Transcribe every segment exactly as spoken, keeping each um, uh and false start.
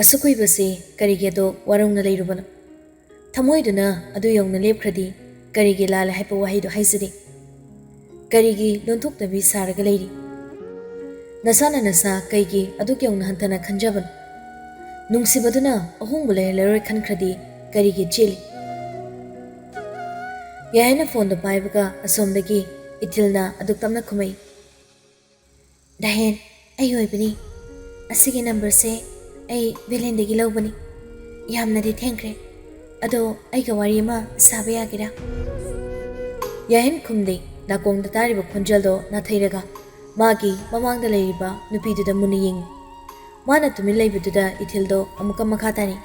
"ꯑꯁꯨꯛ ꯀꯨꯏꯕꯁꯤ ꯀꯔꯤꯒꯤ ꯑꯗꯣ ꯋꯥꯔꯧꯅ ꯂꯩꯔꯨꯕꯅꯣ? ꯊꯃꯣꯏꯗꯨꯅ ꯑꯗꯨ ꯌꯧꯅ ꯂꯦꯞꯈ꯭ꯔꯗꯤ ꯀꯔꯤꯒꯤ ꯂꯥꯜꯂꯦ ꯍꯥꯏꯕ ꯋꯥꯍꯩꯗꯣ ꯍꯥꯏꯖꯗꯦ? ꯀꯔꯤꯒꯤ ꯂꯣꯟꯊꯣꯛꯇꯕꯤ ꯁꯥꯔꯒ ꯂꯩꯔꯤ? ꯅꯁꯥꯅ ꯅꯁꯥ ꯀꯩꯒꯤ ꯑꯗꯨꯛ ꯌꯧꯅ ꯍꯟꯊꯅ ꯈꯟꯖꯕꯅꯣ? ꯅꯨꯡꯁꯤꯕꯗꯨꯅ ꯑꯍꯣꯡꯕ ꯂꯩꯍꯜꯂꯔꯣꯏ ꯈꯟꯈ꯭ꯔꯗꯤ ꯀꯔꯤꯒꯤ ꯆꯦꯜꯂꯤ?" ꯌꯥꯍꯦꯟꯅ ꯐꯣꯟꯗꯣ ꯄꯥꯏꯕꯒ ꯑꯁꯣꯝꯗꯒꯤ ꯏꯊꯤꯜꯅ ꯑꯗꯨꯛ ꯇꯞꯅ ꯈꯨꯝꯃꯛꯏ꯫ "ꯗꯥꯍꯦꯟ, ꯑꯩ ꯑꯣꯏꯕꯅꯤ꯫ ꯑꯁꯤꯒꯤ ꯅꯝꯕꯔꯁꯦ ꯑꯩ ꯚꯦꯂꯦꯟꯗꯒꯤ ꯂꯧꯕꯅꯤ꯫ ꯌꯥꯝꯅꯗꯤ ꯊꯦꯡꯈ꯭ꯔꯦ꯫ ꯑꯗꯣ ꯑꯩꯒ ꯋꯥꯔꯤ ꯑꯃ ꯁꯥꯕ ꯌꯥꯒꯦꯔꯥ?" ꯌꯥꯍꯦꯟ ꯈꯨꯝꯗꯦ꯫ ꯅꯥꯀꯣꯡꯗ ꯇꯥꯔꯤꯕ ꯈꯣꯟꯖꯦꯜꯗꯣ ꯅꯥꯊꯩꯔꯒ ꯃꯥꯒꯤ ꯃꯃꯥꯡꯗ ꯂꯩꯔꯤꯕ ꯅꯨꯄꯤꯗꯨꯗ ꯃꯨꯟꯅ ꯌꯦꯡꯉꯤ꯫ ꯃꯥꯅ ꯇꯨꯃꯤꯟ ꯂꯩꯕꯗꯨꯗ ꯏꯊꯤꯜꯗꯣ ꯑꯃꯨꯛꯀ ꯃꯈꯥ ꯇꯥꯔꯤ꯫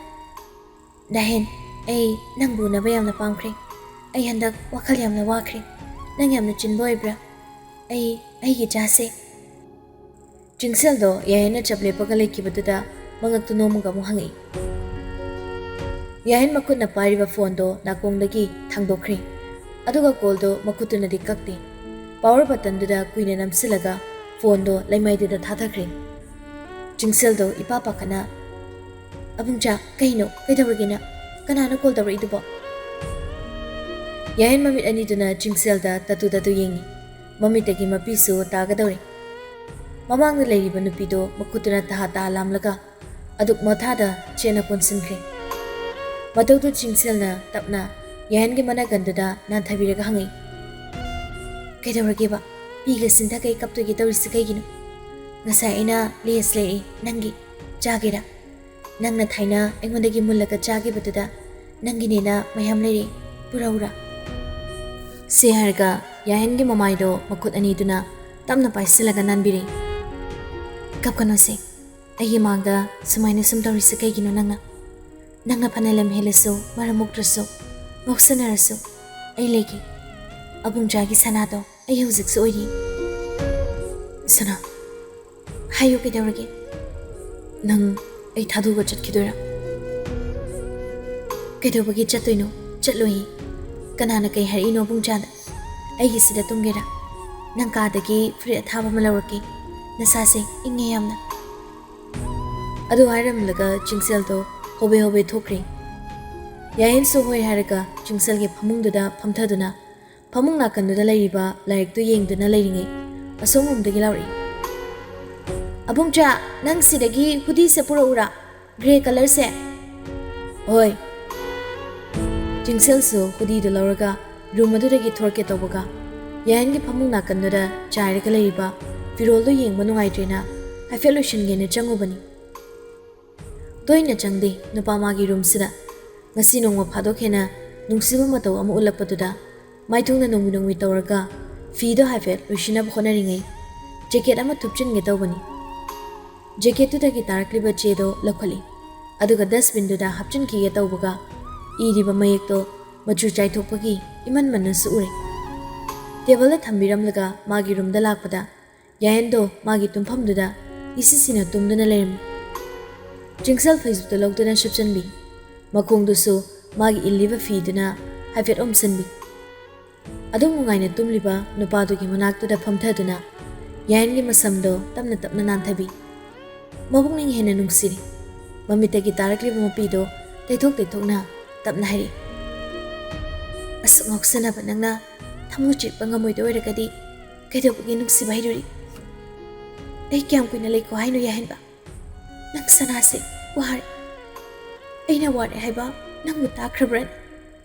"ꯗꯥꯍꯦꯟ, ꯑꯩ ꯅꯪꯕꯨ ꯎꯅꯕ ꯌꯥꯝꯅ ꯄꯥꯝꯈ꯭ꯔꯦ꯫ ꯑꯩ ꯍꯟꯗꯛ ꯋꯥꯈꯜ ꯌꯥꯝꯅ ꯋꯥꯈ꯭ꯔꯦ꯫ ꯅꯪ ꯌꯥꯝꯅ ꯆꯤꯟꯕ ꯑꯣꯏꯕ꯭ꯔꯥ? ꯑꯩ, ꯑꯩꯒꯤ ꯆꯥꯁꯦ?" ꯆꯤꯡꯁꯦꯜꯗꯣ ꯌꯥꯍꯦꯟꯅ ꯆꯞ ꯂꯦꯞꯄꯒ ꯂꯩꯈꯤꯕꯗꯨꯗ ꯃꯉꯛꯇꯨ ꯅꯣꯝꯃꯒ ꯑꯃꯨꯛ ꯍꯪꯉꯛꯏ꯫ ꯌꯥꯍꯦꯟ ꯃꯈꯨꯠꯅ ꯄꯥꯏꯔꯤꯕ ꯐꯣꯟꯗꯣ ꯅꯥꯀꯣꯡꯗꯒꯤ ꯊꯥꯡꯗꯣꯛꯈ꯭ꯔꯦ꯫ ꯑꯗꯨꯒ ꯀꯣꯜꯗꯣ ꯃꯈꯨꯠꯇꯨꯅꯗꯤ ꯀꯛꯇꯦ꯫ ꯄꯥꯋꯔ ꯕꯇꯟꯗꯨꯗ ꯀꯨꯏꯅ ꯅꯝꯁꯤꯜꯂꯒ ꯐꯣꯟꯗꯣ ꯂꯩꯃꯥꯏꯗꯨꯗ ꯊꯥꯊꯈ꯭ꯔꯦ꯫ ꯆꯤꯡꯁꯦꯜꯗꯣ ꯏꯄꯥ ꯄꯥꯈꯠꯅ, "ꯑꯕꯨꯡꯆꯥ, ꯀꯩꯅꯣ? ꯀꯩꯗꯧꯔꯒꯦ ꯅꯪ? ꯀꯅꯥꯅꯣ ꯀꯣꯜ ꯇꯧꯔꯛꯏꯗꯨꯕꯣ?" ꯌꯥꯍꯦꯟ ꯃꯃꯤꯠ ꯑꯅꯤꯗꯨꯅ ꯆꯤꯡꯁꯦꯜꯗ ꯇꯠꯇꯨ ꯇꯠꯇꯨ ꯌꯦꯡꯉꯤ꯫ ꯃꯃꯤꯠꯇꯒꯤ ꯃꯄꯤꯁꯨ ꯇꯥꯒꯗꯧꯔꯦ꯫ ꯃꯃꯥꯡꯗ ꯂꯩꯔꯤꯕ ꯅꯨꯄꯤꯗꯣ ꯃꯈꯨꯠꯇꯨꯅ ꯇꯍꯥ ꯇꯍꯥ ꯂꯥꯝꯂꯒ ꯑꯗꯨꯛ ꯃꯣꯊꯥꯗ ꯆꯦꯠꯅ ꯀꯣꯟꯁꯤꯟꯈ꯭ꯔꯦ꯫ ꯃꯇꯧꯗꯨ ꯆꯤꯡꯁꯦꯜꯅ ꯇꯞꯅ ꯌꯥꯍꯦꯟꯒꯤ ꯃꯅꯥꯒꯟꯗꯨꯗ ꯅꯥꯟꯊꯕꯤꯔꯒ ꯍꯪꯉꯛꯏ, "ꯀꯩꯗꯧꯔꯒꯦꯕ? ꯄꯤꯒ ꯁꯤꯟꯊꯈꯩ ꯀꯞꯇꯣꯏꯒꯦ ꯇꯧꯔꯤꯁꯤ ꯀꯩꯒꯤꯅꯣ? ꯉꯁꯥꯏ ꯑꯩꯅ ꯂꯦꯁ ꯂꯩꯔꯛꯏ, ꯅꯪꯒꯤ꯫ ꯆꯥꯒꯦꯔꯥ? ꯅꯪꯅ ꯊꯥꯏꯅ ꯑꯩꯉꯣꯟꯗꯒꯤ ꯃꯨꯜꯂꯒ ꯆꯥꯈꯤꯕꯗꯨꯗ ꯅꯪꯒꯤꯅꯦꯅ ꯃꯌꯥꯝ ꯂꯩꯔꯛꯏ, ꯄꯨꯔꯛꯎꯔꯥ?" ꯁꯤ ꯍꯥꯏꯔꯒ ꯌꯥꯍꯦꯟꯒꯤ ꯃꯃꯥꯏꯗꯣ ꯃꯈꯨꯠ ꯑꯅꯤꯗꯨꯅ ꯇꯞꯅ ꯄꯥꯏꯁꯤꯜꯂꯒ ꯅꯥꯟꯕꯤꯔꯛꯏ꯫ "ꯀꯞꯀꯅꯨꯁꯦ꯫ ꯑꯩꯒꯤ ꯃꯥꯡꯗ ꯁꯨꯃꯥꯏꯅ ꯁꯨꯝ ꯇꯧꯔꯤꯁꯦ ꯀꯩꯒꯤꯅꯣ ꯅꯪꯅ? ꯅꯪꯅ ꯐꯅ ꯂꯝ ꯍꯦꯜꯂꯁꯨ, ꯃꯔꯝ ꯃꯣꯛꯇ꯭ꯔꯁꯨ, ꯉꯥꯎꯁꯟꯅꯔꯁꯨ, ꯑꯩ ꯂꯩꯒꯦ꯫ ꯑꯕꯨꯡꯆꯥꯒꯤ ꯁꯅꯥꯗꯣ ꯑꯩ ꯍꯧꯖꯤꯛꯁꯨ ꯑꯣꯏꯔꯤ꯫ ꯁꯅꯥ, ꯍꯥꯏꯌꯨ, ꯀꯩꯗꯧꯔꯒꯦ? ꯅꯪ ꯑꯩ ꯊꯥꯗꯣꯛꯑꯒ ꯆꯠꯈꯤꯗꯣꯏꯔꯥ?" "ꯀꯩꯗꯧꯕꯒꯤ ꯆꯠꯇꯣꯏꯅꯣ? ꯆꯠꯂꯣꯏꯌꯦ꯫ ꯀꯅꯥꯅ ꯀꯩ ꯍꯥꯏꯔꯛꯏꯅꯣ ꯑꯕꯨꯡꯆꯥꯗ? ꯑꯩꯒꯤꯁꯤꯗ ꯇꯨꯝꯒꯦꯔꯥ? ꯅꯪ ꯀꯥꯗꯒꯤ ꯐꯨꯔꯤꯠ ꯑꯊꯥꯕ ꯑꯃ ꯂꯧꯔꯛꯀꯦ꯫ ꯅꯁꯥꯁꯦ ꯏꯪꯉꯦ ꯌꯥꯝꯅ꯫" ꯑꯗꯨ ꯍꯥꯏꯔꯝꯂꯒ ꯆꯤꯡꯁꯦꯜꯗꯣ ꯍꯣꯕꯦ ꯍꯣꯕꯦ ꯊꯣꯛꯈ꯭ꯔꯦ꯫ ꯌꯥꯌꯦꯟꯁꯨ ꯍꯣꯏ ꯍꯥꯏꯔꯒ ꯆꯤꯡꯁꯦꯜꯒꯤ ꯐꯃꯨꯡꯗꯨꯗ ꯐꯝꯊꯗꯨꯅ ꯐꯃꯨꯡ ꯅꯥꯀꯟꯗꯨꯗ ꯂꯩꯔꯤꯕ ꯂꯥꯏꯔꯤꯛꯇꯨ ꯌꯦꯡꯗꯨꯅ ꯂꯩꯔꯤꯉꯩ ꯑꯁꯣꯝꯂꯣꯝꯗꯒꯤ ꯂꯥꯎꯔꯛꯏ, "ꯑꯕꯨꯡꯆꯥ, ꯅꯪ ꯁꯤꯗꯒꯤ ꯍꯨꯗꯤꯁꯦ ꯄꯨꯔꯛꯎꯔꯥ? ꯒ꯭ꯔꯦ ꯀꯂꯔꯁꯦ?" "ꯍꯣꯏ꯫" ꯆꯤꯡꯁꯦꯜꯁꯨ ꯍꯨꯗꯤꯗꯨ ꯂꯧꯔꯒ ꯔꯨꯝ ꯑꯗꯨꯗꯒꯤ ꯊꯣꯔꯛꯀꯦ ꯇꯧꯕꯒ, ꯌꯥꯌꯦꯟꯒꯤ ꯐꯃꯨꯡ ꯅꯥꯀꯟꯗꯨꯗ ꯆꯥꯏꯔꯒ ꯂꯩꯔꯤꯕ ꯐꯤꯔꯣꯜꯗꯨ ꯌꯦꯡꯕ ꯅꯨꯡꯉꯥꯏꯇ꯭ꯔꯦꯅ ꯍꯥꯏꯐꯦꯠ ꯂꯣꯏꯁꯤꯟꯒꯦꯅ ꯆꯪꯉꯨꯕꯅꯤ꯫ ꯇꯣꯏꯅ ꯆꯪꯗꯦ ꯅꯨꯄꯥ ꯃꯥꯒꯤ ꯔꯨꯝꯁꯤꯗ꯫ ꯉꯁꯤ ꯅꯣꯡꯃ ꯐꯥꯗꯣꯛ ꯍꯦꯟꯅ ꯅꯨꯡꯁꯤꯕ ꯃꯇꯧ ꯑꯃ ꯎꯠꯂꯛꯄꯗꯨꯗ ꯃꯥꯏꯊꯣꯡꯗ ꯅꯣꯡꯃꯤ ꯅꯣꯡꯃꯤ ꯇꯧꯔꯒ ꯐꯤꯗꯣ ꯍꯥꯏꯐꯦꯠ ꯂꯣꯏꯁꯤꯟꯅꯕ ꯍꯣꯠꯅꯔꯤꯉꯩ ꯖꯦꯀꯦꯠ ꯑꯃ ꯊꯨꯞꯆꯤꯟꯒꯦ ꯇꯧꯕꯅꯤ꯫ ꯖꯦꯀꯦꯠꯇꯨꯗꯒꯤ ꯇꯥꯔꯛꯂꯤꯕ ꯆꯦꯗꯣ ꯂꯧꯈꯠꯂꯤ, ꯑꯗꯨꯒ ꯗꯁꯕꯤꯟꯗꯨꯗ ꯍꯥꯞꯆꯤꯟꯈꯤꯒꯦ ꯇꯧꯕꯒ ꯏꯔꯤꯕ ꯃꯌꯦꯛꯇꯣ ꯃꯆꯨ ꯆꯥꯏꯊꯣꯛꯄꯒꯤ ꯏꯃꯟ ꯃꯟꯅꯁꯨ ꯎꯔꯦ꯫ ꯇꯦꯕꯜꯗ ꯊꯝꯕꯤꯔꯝꯂꯒ ꯃꯥꯒꯤ ꯔꯨꯝꯗ ꯂꯥꯛꯄꯗ ꯌꯥꯌꯦꯟꯗꯣ ꯃꯥꯒꯤ ꯇꯨꯝꯐꯝꯗꯨꯗ ꯏꯁꯤꯁꯤꯅ ꯇꯨꯝꯗꯨꯅ ꯂꯩꯔꯝꯃꯤ꯫ ꯆꯤꯡꯁꯦꯜ ꯐꯩꯖꯨꯞꯇꯨ ꯂꯧꯗꯨꯅ ꯁꯨꯞꯆꯟꯕꯤ, ꯃꯈꯣꯡꯗꯨꯁꯨ ꯃꯥꯒꯤ ꯏꯜꯂꯤꯕ ꯐꯤꯗꯨꯅ ꯍꯥꯏꯐꯦꯠ ꯑꯣꯝꯁꯤꯟꯕꯤ꯫ ꯑꯗꯨꯝ ꯅꯨꯡꯉꯥꯏꯅ ꯇꯨꯝꯂꯤꯕ ꯅꯨꯄꯥꯗꯨꯒꯤ ꯃꯅꯥꯛꯇꯨꯗ ꯐꯝꯊꯗꯨꯅ ꯌꯥꯌꯦꯟꯒꯤ ꯃꯁꯝꯗꯣ ꯇꯞꯅ ꯇꯞꯅ ꯅꯥꯟꯊꯕꯤ꯫ ꯃꯕꯨꯛꯅꯤꯡ ꯍꯦꯟꯅ ꯅꯨꯡꯁꯤꯔꯤ꯫ ꯃꯃꯤꯠꯇꯒꯤ ꯇꯥꯔꯛꯂꯤꯕ ꯃꯄꯤꯗꯣ ꯇꯩꯊꯣꯛ ꯇꯩꯊꯣꯛꯅ ꯇꯞꯅ ꯍꯥꯏꯔꯛꯏ, "ꯑꯁꯨꯛ ꯉꯥꯎꯁꯟꯅꯕ ꯅꯪꯅ ꯊꯃꯣꯏ ꯆꯦꯠꯄ ꯉꯝꯃꯣꯏꯗ ꯑꯣꯏꯔꯒꯗꯤ ꯀꯩꯗꯧꯕꯒꯤ ꯅꯨꯡꯁꯤꯕ ꯍꯩꯔꯨꯔꯤ? ꯑꯩ ꯀꯌꯥꯝ ꯀꯨꯏꯅ ꯂꯩꯈꯣ ꯍꯥꯏꯅꯣ ꯌꯥꯍꯦꯟꯕ? ꯅꯪ ꯁꯅꯥꯁꯦ ꯋꯥꯔꯦ꯫ ꯑꯩꯅ ꯋꯥꯔꯦ ꯍꯥꯏꯕ ꯅꯪꯕꯨ ꯇꯥꯈ꯭ꯔꯕ꯭ꯔꯅꯦ?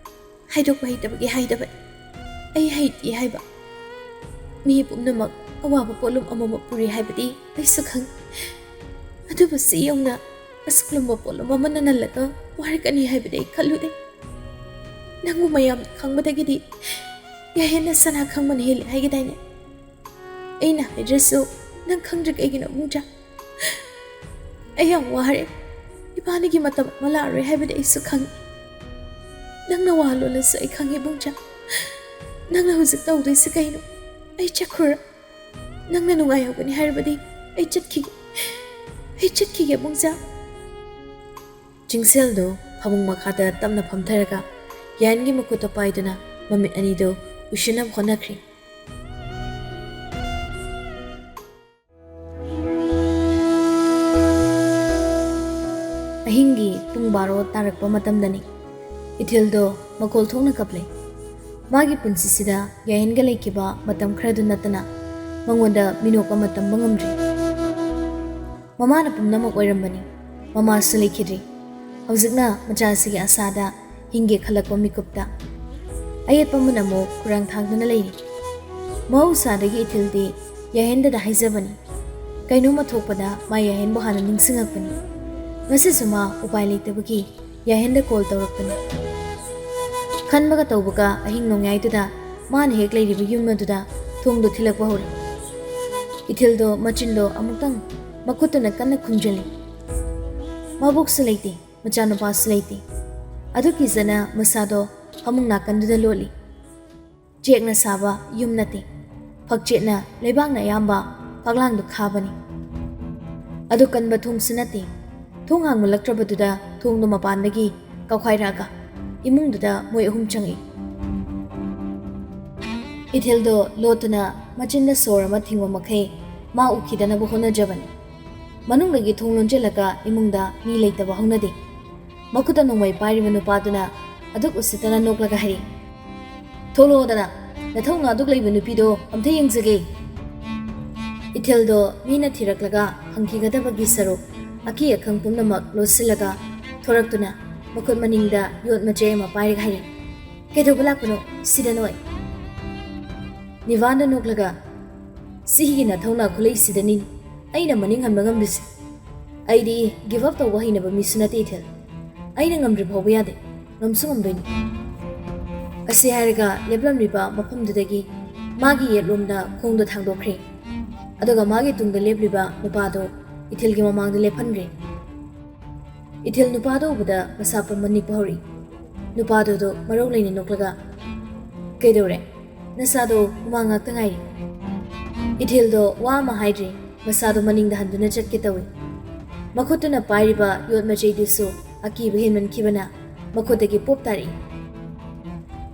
ꯍꯥꯏꯗꯣꯛꯄ ꯍꯩꯇꯕꯒꯤ ꯍꯥꯏꯗꯕꯅꯤ꯫ ꯑꯩ ꯍꯩꯇꯦ ꯍꯥꯏꯕ꯫ ꯃꯤ ꯄꯨꯝꯅꯃꯛ ꯑꯋꯥꯕ ꯄꯣꯠꯂꯨꯝ ꯑꯃꯃꯝ ꯄꯨꯔꯤ ꯍꯥꯏꯕꯗꯤ ꯑꯩꯁꯨ ꯈꯪꯏ꯫ ꯑꯗꯨꯕꯨ ꯁꯤ ꯌꯧꯅ ꯑꯁꯨꯛ ꯂꯨꯝꯕ ꯄꯣꯠꯂꯨꯝ ꯑꯃꯅ ꯅꯜꯂꯒ ꯋꯥꯔꯛꯀꯅꯤ ꯍꯥꯏꯕꯗꯤ ꯑꯩ ꯈꯜꯂꯨꯗꯦ꯫ ꯅꯪꯕꯨ ꯃꯌꯥꯝꯅ ꯈꯪꯕꯗꯒꯤꯗꯤ ꯌꯥꯍꯦꯟꯅ ꯁꯅꯥ ꯈꯪꯕꯅ ꯍꯦꯜꯂꯤ ꯍꯥꯏꯒꯗꯥꯏꯅꯦ? ꯑꯩꯅ ꯍꯥꯏꯗ꯭ꯔꯁꯨ ꯅꯪ ꯈꯪꯗ꯭ꯔꯤ ꯀꯩꯒꯤꯅꯣ, ꯏꯕꯨꯡꯆꯥ? ꯑꯩ ꯌꯥꯝ ꯋꯥꯔꯦ꯫ ꯏꯕꯥꯅꯤꯒꯤ ꯃꯇꯝ ꯑꯃ ꯂꯥꯛꯑꯔꯣꯏ ꯍꯥꯏꯕꯗꯤ ꯑꯩꯁꯨ ꯈꯪꯏ꯫ ꯅꯪꯅ ꯋꯥ ꯂꯣꯜꯂꯁꯨ ꯑꯩ ꯈꯪꯏ, ꯏꯕꯨꯡꯆꯥ꯫ ꯅꯪꯅ ꯍꯧꯖꯤꯛ ꯇꯧꯗꯣꯏꯁꯤ ꯀꯩꯅꯣ? ꯑꯩ ꯆꯠꯈ꯭ꯔꯨꯔ? ꯅꯪꯅ ꯅꯨꯡꯉꯥꯏꯍꯧꯒꯅꯤ ꯍꯥꯏꯔꯕꯗꯤ ꯑꯩ ꯆꯠꯈꯤꯒꯦ꯫ ꯑꯩ ꯆꯠꯈꯤꯒꯦ, ꯏꯕꯨꯡꯆꯥ꯫ ꯆꯤꯡꯁꯦꯜꯗꯣ ꯐꯃꯨꯡ ꯃꯈꯥꯗ ꯇꯞꯅ ꯐꯝꯊꯔꯒ ꯌꯥꯌꯦꯟꯒꯤ ꯃꯈꯨꯠꯇ ꯄꯥꯏꯗꯨꯅ ꯃꯃꯤꯠ ꯑꯅꯤꯗꯨ ꯎꯏꯁꯤꯟꯅꯕ ꯍꯣꯠꯅꯈ꯭ꯔꯦ꯫ ꯕꯥꯔꯣ ꯇꯥꯔꯛꯄ ꯃꯇꯝꯗꯅꯤ꯫ ꯏꯊꯤꯜꯗꯣ ꯃꯈꯣꯜ ꯊꯣꯛꯅ ꯀꯞꯂꯦ꯫ ꯃꯥꯒꯤ ꯄꯨꯟꯁꯤꯁꯤꯗ ꯌꯥꯍꯦꯟꯒ ꯂꯩꯈꯤꯕ ꯃꯇꯝ ꯈꯔꯗꯨ ꯅꯠꯇꯅ ꯃꯉꯣꯟꯗ ꯃꯤꯅꯣꯛ ꯑꯃ ꯇꯝꯕ ꯉꯝꯗ꯭ꯔꯤ꯫ ꯃꯃꯥꯅ ꯄꯨꯝꯅꯃꯛ ꯑꯣꯏꯔꯝꯕꯅꯤ꯫ ꯃꯃꯥꯁꯨ ꯂꯩꯈꯤꯗ꯭ꯔꯤ꯫ ꯍꯧꯖꯤꯛꯅ ꯃꯆꯥꯁꯤꯒꯤ ꯑꯁꯥꯗ ꯍꯤꯡꯒꯦ ꯈꯜꯂꯛꯄ ꯃꯤꯀꯨꯞꯇ꯫ ꯑꯌꯦꯠꯄ ꯑꯃꯅ ꯑꯃꯨꯛ ꯈꯨꯔꯥꯡ ꯊꯥꯡꯗꯨꯅ ꯂꯩꯔꯤ꯫ ꯃꯍꯧꯁꯥꯗꯒꯤ ꯏꯊꯤꯜꯗꯤ ꯌꯥꯍꯦꯟꯗꯗ ꯍꯥꯏꯖꯕꯅꯤ꯫ ꯀꯩꯅꯣꯝꯃ ꯊꯣꯛꯄꯗ ꯃꯥ ꯌꯥꯍꯦꯟꯕꯨ ꯍꯥꯟꯅ ꯅꯤꯡꯁꯤꯡꯉꯛꯄꯅꯤ꯫ ꯉꯁꯤꯁꯨ ꯃꯥ ꯎꯄꯥꯏ ꯂꯩꯇꯕꯒꯤ ꯌꯥꯍꯦꯟꯗ ꯀꯣꯜ ꯇꯧꯔꯛꯄꯅꯤ꯫ ꯈꯟꯕꯒ ꯇꯧꯕꯒ ꯑꯍꯤꯡ ꯅꯣꯡꯌꯥꯏꯗꯨꯗ ꯃꯥꯅ ꯍꯦꯛ ꯂꯩꯔꯤꯕ ꯌꯨꯝ ꯑꯗꯨꯗ ꯊꯣꯡꯗꯣ ꯊꯤꯜꯂꯛꯄ ꯍꯧꯔꯛꯏ꯫ ꯏꯊꯤꯜꯗꯣ ꯃꯆꯤꯟꯗꯣ ꯑꯃꯨꯛꯇꯪ ꯃꯈꯨꯠꯇꯨꯅ ꯀꯟꯅ ꯈꯨꯝꯖꯤꯜꯂꯤ꯫ ꯃꯕꯣꯛꯁꯨ ꯂꯩꯇꯦ, ꯃꯆꯥꯅꯨꯄꯥꯁꯨ ꯂꯩꯇꯦ꯫ ꯑꯗꯨ ꯀꯤꯖꯅ ꯃꯁꯥꯗꯣ ꯐꯃꯨꯡ ꯅꯥꯀꯟꯗꯨꯗ ꯂꯣꯠꯂꯤ꯫ ꯆꯦꯛꯅ ꯁꯥꯕ ꯌꯨꯝ ꯅꯠꯇꯦ꯫ ꯐꯛꯆꯦꯠꯅ ꯂꯩꯕꯥꯛꯅ ꯑꯌꯥꯝꯕ ꯐꯛꯂꯥꯡꯗꯨ ꯈꯥꯕꯅꯤ꯫ ꯑꯗꯨ ꯀꯟꯕ ꯊꯣꯡꯁꯨ ꯅꯠꯇꯦ꯫ ꯊꯣꯡ ꯍꯥꯡꯃꯜꯂꯛꯇ꯭ꯔꯕꯗꯨꯗ ꯊꯣꯡꯗꯨ ꯃꯄꯥꯟꯗꯒꯤ ꯀꯥꯎꯈꯥꯏꯔꯛꯑꯒ ꯏꯃꯨꯡꯗꯨꯗ ꯃꯣꯏ ꯑꯍꯨꯝ ꯆꯪꯉꯛꯏ꯫ ꯏꯊꯤꯜꯗꯣ ꯂꯣꯠꯇꯨꯅ ꯃꯆꯤꯟꯗ ꯁꯣꯔ ꯑꯃ ꯊꯤꯡꯕ ꯃꯈꯩ ꯃꯥ ꯎꯈꯤꯗꯅꯕ ꯍꯣꯠꯅꯖꯕꯅꯤ꯫ ꯃꯅꯨꯡꯗꯒꯤ ꯊꯣꯡ ꯂꯣꯟꯁꯤꯜꯂꯒ ꯏꯃꯨꯡꯗ ꯃꯤ ꯂꯩꯇꯕ ꯍꯧꯅꯗꯦ꯫ ꯃꯈꯨꯠꯇ ꯅꯣꯡꯃꯩ ꯄꯥꯏꯔꯤꯕ ꯅꯨꯄꯥꯗꯨꯅ ꯑꯗꯨꯛ ꯎꯁꯤꯠꯇꯅ ꯅꯣꯛꯂꯒ ꯍꯥꯏꯔꯤ, "ꯊꯣꯛꯂꯛꯑꯣꯗꯅ, ꯅꯊꯧꯅ ꯑꯗꯨꯛ ꯂꯩꯕ ꯅꯨꯄꯤꯗꯣ ꯑꯝꯇ ꯌꯦꯡꯖꯒꯦ!" ꯏꯊꯤꯜꯗꯣ ꯃꯤꯅ ꯊꯤꯔꯛꯂꯒ ꯐꯪꯈꯤꯒꯗꯕꯒꯤ ꯁꯔꯨꯛ ꯑꯀꯤ ꯑꯈꯪ ꯄꯨꯝꯅꯃꯛ ꯂꯣꯠꯁꯤꯜꯂꯒ ꯊꯣꯔꯛꯇꯨꯅ ꯃꯈꯨꯠ ꯃꯅꯤꯡꯗ ꯌꯣꯠ ꯃꯆꯩ ꯑꯃ ꯄꯥꯏꯔꯒ ꯍꯥꯏꯔꯤ, "ꯀꯩꯗꯧꯕ ꯂꯥꯛꯄꯅꯣ ꯁꯤꯗ ꯅꯣꯏ?" ꯅꯤꯚꯥꯟꯗ ꯅꯣꯛꯂꯒ, "ꯁꯤꯒꯤ ꯅꯊꯧꯅ ꯈꯨꯂꯩꯁꯤꯗꯅꯤ ꯑꯩꯅ ꯃꯅꯤꯡ ꯍꯟꯕ ꯉꯝꯂꯤꯁꯦ꯫ ꯑꯩꯗꯤ give up ꯇꯧꯕ ꯍꯩꯅꯕ ꯃꯤꯁꯨ ꯅꯠꯇꯦ ꯏꯊꯤꯜ꯫ ꯑꯩꯅ ꯉꯝꯗ꯭ꯔꯤ ꯐꯥꯎꯕ ꯌꯥꯗꯦ, ꯉꯝꯁꯨ ꯉꯝꯗꯣꯏꯅꯤ꯫" ꯑꯁꯤ ꯍꯥꯏꯔꯒ ꯂꯦꯞꯂꯝꯂꯤꯕ ꯃꯐꯝꯗꯨꯗꯒꯤ ꯃꯥꯒꯤ ꯌꯦꯠꯂꯣꯝꯗ ꯈꯣꯡꯗꯣ ꯊꯥꯡꯗꯣꯛꯈ꯭ꯔꯦ꯫ ꯑꯗꯨꯒ ꯃꯥꯒꯤ ꯇꯨꯡꯗ ꯂꯦꯞꯂꯤꯕ ꯅꯨꯄꯥꯗꯣ ꯏꯊꯤꯜꯒꯤ ꯃꯃꯥꯡꯗ ꯂꯦꯞꯍꯟꯈ꯭ꯔꯦ꯫ ꯏꯊꯤꯜ ꯅꯨꯄꯥꯗꯣ ꯎꯕꯗ ꯃꯁꯥ ꯄꯨꯝꯕ ꯅꯤꯛꯄ ꯍꯧꯔꯛꯏ꯫ ꯅꯨꯄꯥꯗꯨꯗꯣ ꯃꯔꯧ ꯂꯩꯅ ꯅꯣꯛꯂꯒ, "ꯀꯩꯗꯧꯔꯦ? ꯅꯁꯥꯗꯣ ꯍꯨꯃꯥꯡ ꯉꯥꯛꯇ ꯉꯥꯏꯔꯤ꯫" ꯏꯊꯤꯜꯗꯣ ꯋꯥ ꯑꯃ ꯍꯥꯏꯗ꯭ꯔꯤ, ꯃꯁꯥꯗꯣ ꯃꯅꯤꯡꯗ ꯍꯟꯗꯨꯅ ꯆꯠꯀꯦ ꯇꯧꯏ꯫ ꯃꯈꯨꯠꯇꯨꯅ ꯄꯥꯏꯔꯤꯕ ꯌꯣꯠ ꯃꯆꯩꯗꯨꯁꯨ ꯑꯀꯤꯕ ꯍꯦꯟꯃꯟꯈꯤꯕꯅ ꯃꯈꯨꯠꯇꯒꯤ ꯄꯣꯞ ꯇꯥꯔꯛꯏ꯫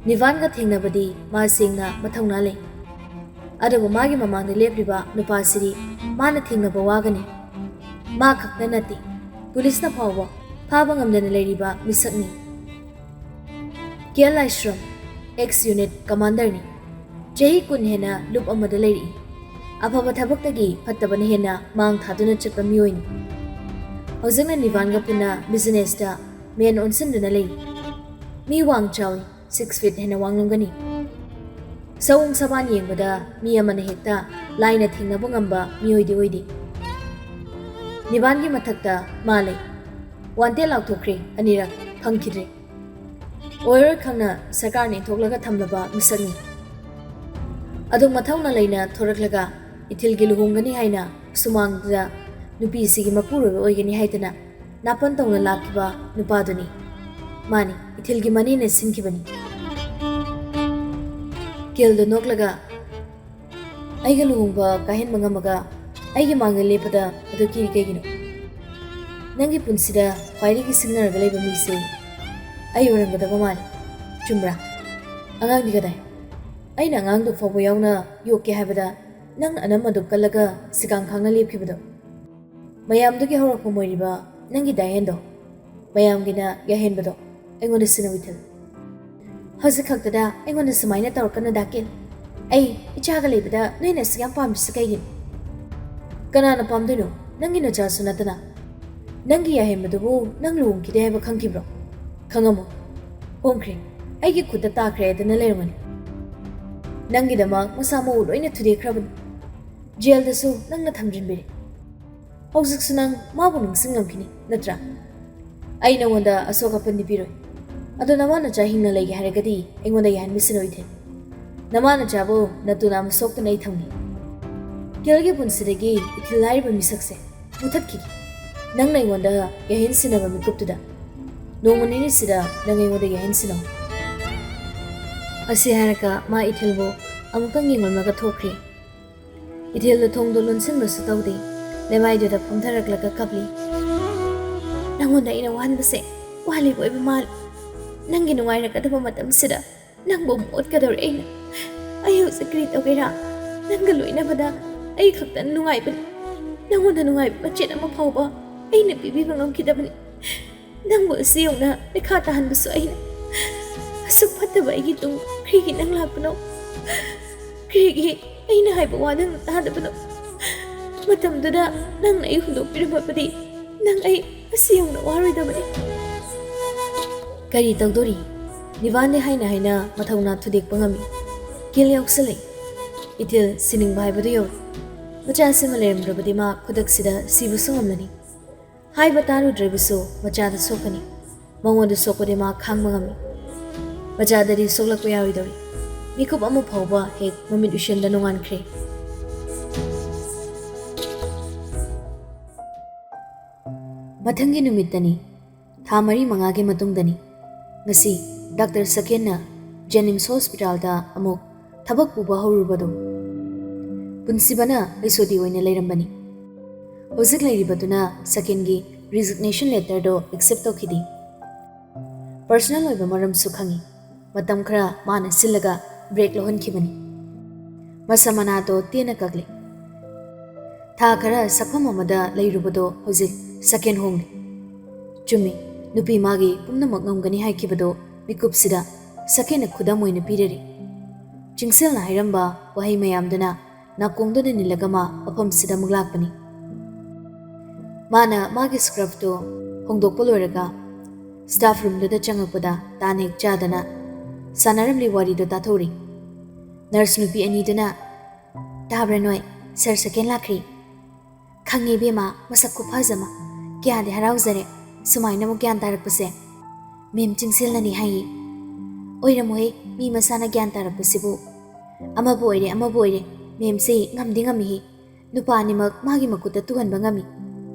ꯅꯤꯚꯥꯟꯒ ꯊꯦꯡꯅꯕꯗꯤ ꯃꯥ ꯁꯦꯡꯅ ꯃꯊꯧꯅꯥ ꯂꯩ꯫ ꯑꯗꯨꯕꯨ ꯃꯥꯒꯤ ꯃꯃꯥꯡꯗ ꯂꯦꯞꯂꯤꯕ ꯅꯨꯄꯥꯁꯤꯗꯤ ꯃꯥꯅ ꯊꯦꯡꯅꯕ ꯋꯥꯒꯅꯤ꯫ ꯃꯥ ꯈꯛꯇ ꯅꯠꯇꯦ, ꯄꯨꯂꯤꯁꯅ ꯐꯥꯎꯕ ꯐꯥꯕ ꯉꯝꯗꯅ ꯂꯩꯔꯤꯕ ꯃꯤꯁꯛꯅꯤ꯫ ꯀꯦ ꯑꯦꯜ ꯂꯥꯏꯁ꯭ꯔꯝ, ꯑꯦꯛꯁ ꯌꯨꯅꯤꯠ ꯀꯃꯥꯟꯗꯔꯅꯤ꯫ ꯆꯍꯤ ꯀꯨꯟ ꯍꯦꯟꯅ ꯂꯨꯞ ꯑꯃꯗ ꯂꯩꯔꯛꯏ꯫ ꯑꯐꯕ ꯊꯕꯛꯇꯒꯤ ꯐꯠꯇꯕꯅ ꯍꯦꯟꯅ ꯃꯥꯡ ꯊꯥꯗꯨꯅ ꯆꯠꯄ ꯃꯤꯑꯣꯏꯅꯤ꯫ ꯍꯧꯖꯤꯛꯅ ꯅꯤꯕꯥꯟꯒ ꯄꯨꯟꯅ ꯕꯤꯖꯤꯅꯦꯁꯇ ꯃꯦꯟ ꯑꯣꯟꯁꯤꯟꯗꯨꯅ ꯂꯩꯔꯤ꯫ ꯃꯤ ꯋꯥꯡ ꯆꯥꯎꯏ, ꯁꯤꯛꯁ ꯐꯤꯠ ꯍꯦꯟꯅ ꯋꯥꯡꯂꯝꯒꯅꯤ꯫ ꯁꯑꯣꯡ ꯁꯕꯥꯟ ꯌꯦꯡꯕꯗ ꯃꯤ ꯑꯃꯅ ꯍꯦꯛꯇ ꯂꯥꯏꯅ ꯊꯦꯡꯅꯕ ꯉꯝꯕ ꯃꯤꯑꯣꯏꯗꯤ ꯑꯣꯏꯗꯦ꯫ ꯅꯤꯕꯥꯟꯒꯤ ꯃꯊꯛꯇ ꯃꯥ ꯂꯩ꯫ ꯋꯥꯟꯇꯦ ꯂꯥꯎꯊꯣꯛꯈ꯭ꯔꯦ, ꯑꯅꯤꯔꯛ ꯐꯪꯈꯤꯗ꯭ꯔꯦ꯫ ꯑꯣꯏꯔꯣꯏ ꯈꯪꯅ ꯁꯔꯀꯥꯔꯅ ꯏꯟꯊꯣꯛꯂꯒ ꯊꯝꯂꯕ ꯃꯤꯁꯛꯅꯤ꯫ ꯑꯗꯨ ꯃꯊꯧꯅ ꯂꯩꯅ ꯊꯣꯔꯛꯂꯒ ꯏꯊꯤꯜꯒꯤ ꯂꯨꯍꯣꯡꯒꯅꯤ ꯍꯥꯏꯅ ꯁꯨꯃꯥꯡꯗꯨꯗ ꯅꯨꯄꯤꯁꯤꯒꯤ ꯃꯄꯨꯔꯣꯏꯕ ꯑꯣꯏꯒꯅꯤ ꯍꯥꯏꯗꯅ ꯅꯥꯄꯟ ꯇꯧꯅ ꯂꯥꯛꯈꯤꯕ ꯅꯨꯄꯥꯗꯨꯅꯤ꯫ ꯃꯥꯅꯤ, ꯏꯊꯤꯜꯒꯤ ꯃꯅꯦꯅ ꯁꯤꯟꯈꯤꯕꯅꯤ꯫ ꯀꯦꯜꯗꯣ ꯅꯣꯛꯂꯒ, "ꯑꯩꯒ ꯂꯨꯍꯣꯡꯕ ꯀꯥꯏꯍꯟꯕ ꯉꯝꯃꯒ ꯑꯩꯒꯤ ꯃꯥꯡꯗ ꯂꯦꯞꯄꯗ ꯑꯗꯨ ꯀꯤꯔꯤ ꯀꯩꯒꯤꯅꯣ? ꯅꯪꯒꯤ ꯄꯨꯟꯁꯤꯗ ꯈ꯭ꯋꯥꯏꯗꯒꯤ ꯁꯤꯡꯅꯔꯒ ꯂꯩꯕ ꯃꯤꯁꯦ ꯑꯩ ꯑꯣꯏꯔꯝꯒꯗꯕ ꯃꯥꯜꯂꯤ꯫ ꯆꯨꯝꯕ꯭ꯔꯥ? ꯑꯉꯥꯡꯗꯤ ꯀꯗꯥꯏ? ꯑꯩꯅ ꯑꯉꯥꯡꯗꯨ ꯐꯥꯎꯕ ꯌꯥꯎꯅ ꯌꯣꯛꯀꯦ ꯍꯥꯏꯕꯗ ꯅꯪ ꯑꯅꯝ ꯑꯗꯨ ꯀꯜꯂꯒ ꯁꯤꯀꯥꯡ ꯈꯥꯡꯅ ꯂꯦꯞꯈꯤꯕꯗꯣ꯫ ꯃꯌꯥꯝꯗꯨꯒꯤ ꯍꯧꯔꯛꯐꯝ ꯑꯣꯏꯔꯤꯕ ꯅꯪꯒꯤ ꯗꯥꯏꯍꯦꯟꯗꯣ, ꯃꯌꯥꯝꯒꯤꯅ ꯌꯥꯏꯍꯦꯟꯕꯗꯣ ꯑꯩꯉꯣꯟꯗ ꯁꯤꯟꯅꯧ ꯏꯊꯤꯜ꯫ ꯍꯧꯖꯤꯛ ꯈꯛꯇꯗ ꯑꯩꯉꯣꯟꯗ ꯁꯨꯃꯥꯏꯅ ꯇꯧꯔꯛꯀꯅꯨ ꯗꯥꯀꯤꯟ꯫ ꯑꯩ ꯏꯆꯥꯒ ꯂꯩꯕꯗ ꯅꯣꯏꯅ ꯑꯁꯨꯛ ꯌꯥꯝ ꯄꯥꯝꯃꯤꯁꯤ ꯀꯩꯒꯤꯅꯣ? ꯀꯅꯥꯅ ꯄꯥꯝꯗꯣꯏꯅꯣ? ꯅꯪꯒꯤ ꯅꯆꯥꯁꯨ ꯅꯠꯇꯅ꯫ ꯅꯪꯒꯤ ꯌꯥꯏꯍꯦꯟꯕꯗꯨꯕꯨ ꯅꯪ ꯂꯨꯍꯣꯡꯈꯤꯗꯦ ꯍꯥꯏꯕ ꯈꯪꯈꯤꯕ꯭ꯔꯣ? ꯈꯪꯉꯝꯃꯣ꯫ ꯍꯣꯡꯈ꯭ꯔꯦ, ꯑꯩꯒꯤ ꯈꯨꯠꯇ ꯇꯥꯈ꯭ꯔꯦ ꯍꯥꯏꯗꯅ ꯂꯩꯔꯝꯒꯅꯤ꯫ ꯅꯪꯒꯤꯗꯃꯛ ꯃꯁꯥ ꯃꯎ ꯂꯣꯏꯅ ꯊꯨꯗꯦꯛꯈ꯭ꯔꯕꯅꯤ꯫ ꯖꯦꯜꯗꯁꯨ ꯅꯪꯅ ꯊꯝꯖꯤꯟꯕꯤꯔꯦ꯫ ꯍꯧꯖꯤꯛꯁꯨ ꯅꯪ ꯃꯥꯕꯨ ꯅꯤꯡꯁꯤꯡꯂꯝꯈꯤꯅꯤ, ꯅꯠꯇ꯭ꯔꯥ? ꯑꯩ ꯅꯉꯣꯟꯗ ꯑꯁꯣꯛ ꯑꯄꯟꯗꯤ ꯄꯤꯔꯣꯏ꯫ ꯑꯗꯣ ꯅꯃꯥ ꯅꯆꯥ ꯍꯤꯡꯅ ꯂꯩꯒꯦ ꯍꯥꯏꯔꯒꯗꯤ ꯑꯩꯉꯣꯟꯗ ꯌꯥꯍꯟꯕꯤꯁꯅꯨ ꯏꯊꯤꯜ꯫ ꯅꯃꯥ ꯅꯆꯥꯕꯨ ꯅꯇꯨ ꯅꯥꯝꯃ ꯁꯣꯛꯇꯅ ꯑꯩ ꯊꯝꯒꯦ꯫ ꯀꯦꯜꯒꯤ ꯄꯨꯟꯁꯤꯗꯒꯤ ꯏꯊꯤꯜ ꯍꯥꯏꯔꯤꯕ ꯃꯤꯁꯛꯁꯦ ꯃꯨꯊꯠꯈꯤꯒꯦ꯫ ꯅꯪꯅ ꯑꯩꯉꯣꯟꯗ ꯌꯥꯍꯦꯟ ꯁꯤꯟꯅꯕ ꯃꯤꯀꯨꯞꯇꯨꯗ꯫ ꯅꯣꯡꯃ ꯅꯤꯅꯤꯁꯤꯗ ꯅꯪ ꯑꯩꯉꯣꯟꯗ ꯌꯥꯍꯦꯟ ꯁꯤꯟꯅꯧ꯫ ꯑꯁꯤ ꯍꯥꯏꯔꯒ ꯃꯥ ꯏꯊꯤꯜꯕꯨ ꯑꯃꯨꯛꯇꯪ ꯌꯦꯡꯂꯝꯂꯒ ꯊꯣꯛꯈ꯭ꯔꯤ꯫ ꯏꯊꯤꯜꯗ ꯊꯣꯡꯗꯣ ꯂꯣꯟꯁꯤꯟꯕꯁꯨ ꯇꯧꯗꯦ꯫ ꯂꯩꯃꯥꯏꯗꯨꯗ ꯐꯝꯊꯔꯛꯂꯒ ꯀꯞꯂꯤ꯫ "ꯅꯪꯉꯣꯟꯗ ꯑꯩꯅ ꯋꯥꯍꯟꯕꯁꯦ ꯋꯥꯍꯜꯂꯤꯕ ꯑꯣꯏꯕ ꯃꯥꯜꯂꯤ꯫ ꯅꯪꯒꯤ ꯅꯨꯡꯉꯥꯏꯔꯛꯀꯗꯕ ꯃꯇꯝꯁꯤꯗ ꯅꯪꯕꯨ ꯑꯃꯨꯛ ꯑꯣꯠꯀꯗꯧꯔꯦ ꯑꯩꯅ꯫ ꯑꯩ ꯍꯧꯖꯤꯛ ꯀꯔꯤ ꯇꯧꯒꯦꯔꯥ? ꯅꯪꯒ ꯂꯣꯏꯅꯕꯗ ꯑꯩ ꯈꯛꯇꯅ ꯅꯨꯡꯉꯥꯏꯕꯅꯤ꯫ ꯅꯪꯉꯣꯟꯗ ꯅꯨꯡꯉꯥꯏꯕ ꯃꯆꯦꯠ ꯑꯃ ꯐꯥꯎꯕ ꯑꯩꯅ ꯄꯤꯕꯤꯕ ꯉꯝꯈꯤꯗꯕꯅꯤ꯫ ꯅꯪꯕꯨ ꯑꯁꯤ ꯌꯧꯅ ꯄꯩꯈꯥ ꯇꯥꯍꯟꯕꯁꯨ ꯑꯩꯅ꯫ ꯑꯁꯨꯛ ꯐꯠꯇꯕ ꯑꯩꯒꯤ ꯇꯨꯡ ꯀꯔꯤꯒꯤ ꯅꯪ ꯂꯥꯛꯄꯅꯣ? ꯀꯔꯤꯒꯤ ꯑꯩꯅ ꯍꯥꯏꯕ ꯋꯥ ꯅꯪ ꯇꯥꯗꯕꯅꯣ? ꯃꯇꯝꯗꯨꯗ ꯅꯪꯅ ꯑꯩ ꯍꯨꯟꯗꯣꯛꯄꯤꯔꯝꯃꯕꯗꯤ ꯅꯪ ꯑꯩ ꯑꯁꯤ ꯌꯧꯅ ꯋꯥꯔꯣꯏꯗꯕꯅꯤ꯫ ꯀꯔꯤ ꯇꯧꯗꯣꯔꯤ? ꯅꯤꯕꯥꯟꯗꯤ ꯍꯥꯏꯅ ꯍꯥꯏꯅ ꯃꯊꯧꯅꯥ ꯊꯨꯗꯦꯛꯄ ꯉꯝꯃꯤ꯫ ꯀꯤꯜ ꯌꯥꯎꯁꯜꯂꯛꯏ꯫ ꯏꯊꯤꯜ ꯁꯤꯅꯤꯡꯕ ꯍꯥꯏꯕꯗꯨ ꯌꯧꯔꯦ꯫ ꯃꯆꯥꯁꯤꯃ ꯂꯩꯔꯝꯗ꯭ꯔꯕꯗꯤ ꯃꯥ ꯈꯨꯗꯛꯁꯤꯗ ꯁꯤꯕꯁꯨ ꯉꯝꯂꯅꯤ꯫ ꯍꯥꯏꯕ ꯇꯥꯔꯨꯗ꯭ꯔꯕꯁꯨ ꯃꯆꯥꯗ ꯁꯣꯛꯀꯅꯤ꯫ ꯃꯉꯣꯟꯗ ꯁꯣꯛꯄꯗꯤ ꯃꯥ ꯈꯥꯡꯕ ꯉꯝꯃꯤ꯫ ꯃꯆꯥꯗꯗꯤ ꯁꯣꯛꯂꯛꯄ ꯌꯥꯔꯣꯏꯗꯧꯔꯤ꯫ ꯃꯤꯀꯨꯞ ꯑꯃ ꯐꯥꯎꯕ ꯍꯦꯛ ꯃꯃꯤꯠ ꯎꯏꯁꯤꯟꯗ ꯅꯣꯡꯉꯥꯟꯈ꯭ꯔꯦ꯫ ꯃꯊꯪꯒꯤ ꯅꯨꯃꯤꯠꯇꯅꯤ꯫ ꯊꯥ ꯃꯔꯤ ꯃꯉꯥꯒꯤ ꯃꯇꯨꯡꯗꯅꯤ꯫ ꯉꯁꯤ ꯗꯥꯛꯇꯔ ꯁꯀꯦꯟꯅ ꯖꯦꯅꯤꯝꯁ ꯍꯣꯁꯄꯤꯇꯥꯜꯗ ꯑꯃꯨꯛ ꯊꯕꯛ ꯄꯨꯕ ꯍꯧꯔꯨꯕꯗꯨ꯫ ꯄꯨꯟꯁꯤꯕꯅ ꯑꯩꯁꯣꯗꯤ ꯑꯣꯏꯅ ꯂꯩꯔꯝꯕꯅꯤ꯫ ꯍꯧꯖꯤꯛ ꯂꯩꯔꯤꯕꯗꯨꯅ ꯁꯀꯦꯟꯒꯤ ꯔꯤꯖꯤꯒꯅꯦꯁꯟ ꯂꯦꯇꯔꯗꯣ ꯑꯦꯛꯁꯦꯞ ꯇꯧꯈꯤꯗꯦ꯫ ꯄꯔꯁꯅꯦꯜ ꯑꯣꯏꯕ ꯃꯔꯝꯁꯨ ꯈꯪꯉꯤ꯫ ꯃꯇꯝ ꯈꯔ ꯃꯥꯅ ꯁꯤꯜꯂꯒ ꯕ꯭ꯔꯦꯛ ꯂꯧꯍꯟꯈꯤꯕꯅꯤ꯫ ꯃꯁꯝ ꯃꯅꯥꯗꯣ ꯇꯦꯟꯅ ꯀꯛꯂꯦ꯫ ꯊꯥ ꯈꯔ ꯁꯛꯐꯝ ꯑꯃꯗ ꯂꯩꯔꯨꯕꯗꯣ ꯍꯧꯖꯤꯛ ꯁꯀꯦꯟ ꯍꯣꯡꯂꯦ꯫ ꯆꯨꯝꯃꯤ, ꯅꯨꯄꯤ ꯃꯥꯒꯤ ꯄꯨꯝꯅꯃꯛ ꯉꯝꯒꯅꯤ ꯍꯥꯏꯈꯤꯕꯗꯣ ꯃꯤꯀꯨꯞꯁꯤꯗ ꯁꯀꯦꯟꯅ ꯈꯨꯗꯝ ꯑꯣꯏꯅ ꯄꯤꯔꯔꯦ꯫ ꯆꯤꯡꯁꯤꯜꯅ ꯍꯥꯏꯔꯝꯕ ꯋꯥꯍꯩ ꯃꯌꯥꯝꯗꯨꯅ ꯅꯥꯀꯣꯡꯗꯨꯗ ꯅꯤꯜꯂꯒ ꯃꯥ ꯃꯐꯝꯁꯤꯗ ꯑꯃꯨꯛ ꯂꯥꯛꯄꯅꯤ꯫ ꯃꯥꯅ ꯃꯥꯒꯤ ꯁ꯭ꯀꯔꯐꯇꯨ ꯍꯣꯡꯗꯣꯛꯄ ꯂꯣꯏꯔꯒ ꯁ꯭ꯇꯥꯐ ꯔꯨꯝꯗꯨꯗ ꯆꯪꯉꯛꯄꯗ ꯇꯥꯟ ꯍꯦꯛ ꯆꯥꯗꯅ ꯁꯥꯟꯅꯔꯝꯂꯤ ꯋꯥꯔꯤꯗꯨ ꯇꯥꯊꯣꯛꯔꯤ꯫ ꯅꯔꯁ ꯅꯨꯄꯤ ꯑꯅꯤꯗꯨꯅ, "ꯇꯥꯕ꯭ꯔꯥ ꯅꯣꯏ? ꯁꯥꯔ ꯁꯦꯀꯦꯟ ꯂꯥꯛꯈ꯭ꯔꯦ꯫ ꯈꯪꯉꯦ ꯏꯕꯦꯝꯃ, ꯃꯁꯛ ꯈꯨꯐꯖ ꯑꯃ꯫ ꯀꯌꯥꯗꯤ ꯍꯔꯥꯎꯖꯔꯦ ꯁꯨꯃꯥꯏꯅ ꯑꯃꯨꯛ ꯒ꯭ꯌꯥꯟ ꯇꯥꯔꯛꯄꯁꯦ꯫ ꯃꯦꯝ ꯆꯤꯡꯁꯤꯜꯅꯅꯤ ꯍꯥꯏꯌꯦ꯫ ꯑꯣꯏꯔꯝꯃꯣꯏ, ꯃꯤ ꯃꯁꯥꯅ ꯒ꯭ꯌꯥꯟ ꯇꯥꯔꯛꯄꯁꯤꯕꯨ꯫ ꯑꯃꯕꯨ ꯑꯣꯏꯔꯦ, ꯑꯃꯕꯨ ꯑꯣꯏꯔꯦ, ꯃꯦꯝꯁꯦ ꯉꯝꯗꯤ ꯉꯝꯃꯤꯍꯦ꯫ ꯅꯨꯄꯥ ꯑꯅꯤꯃꯛ ꯃꯥꯒꯤ ꯃꯈꯨꯠꯇ ꯇꯨꯍꯟꯕ ꯉꯝꯃꯤ꯫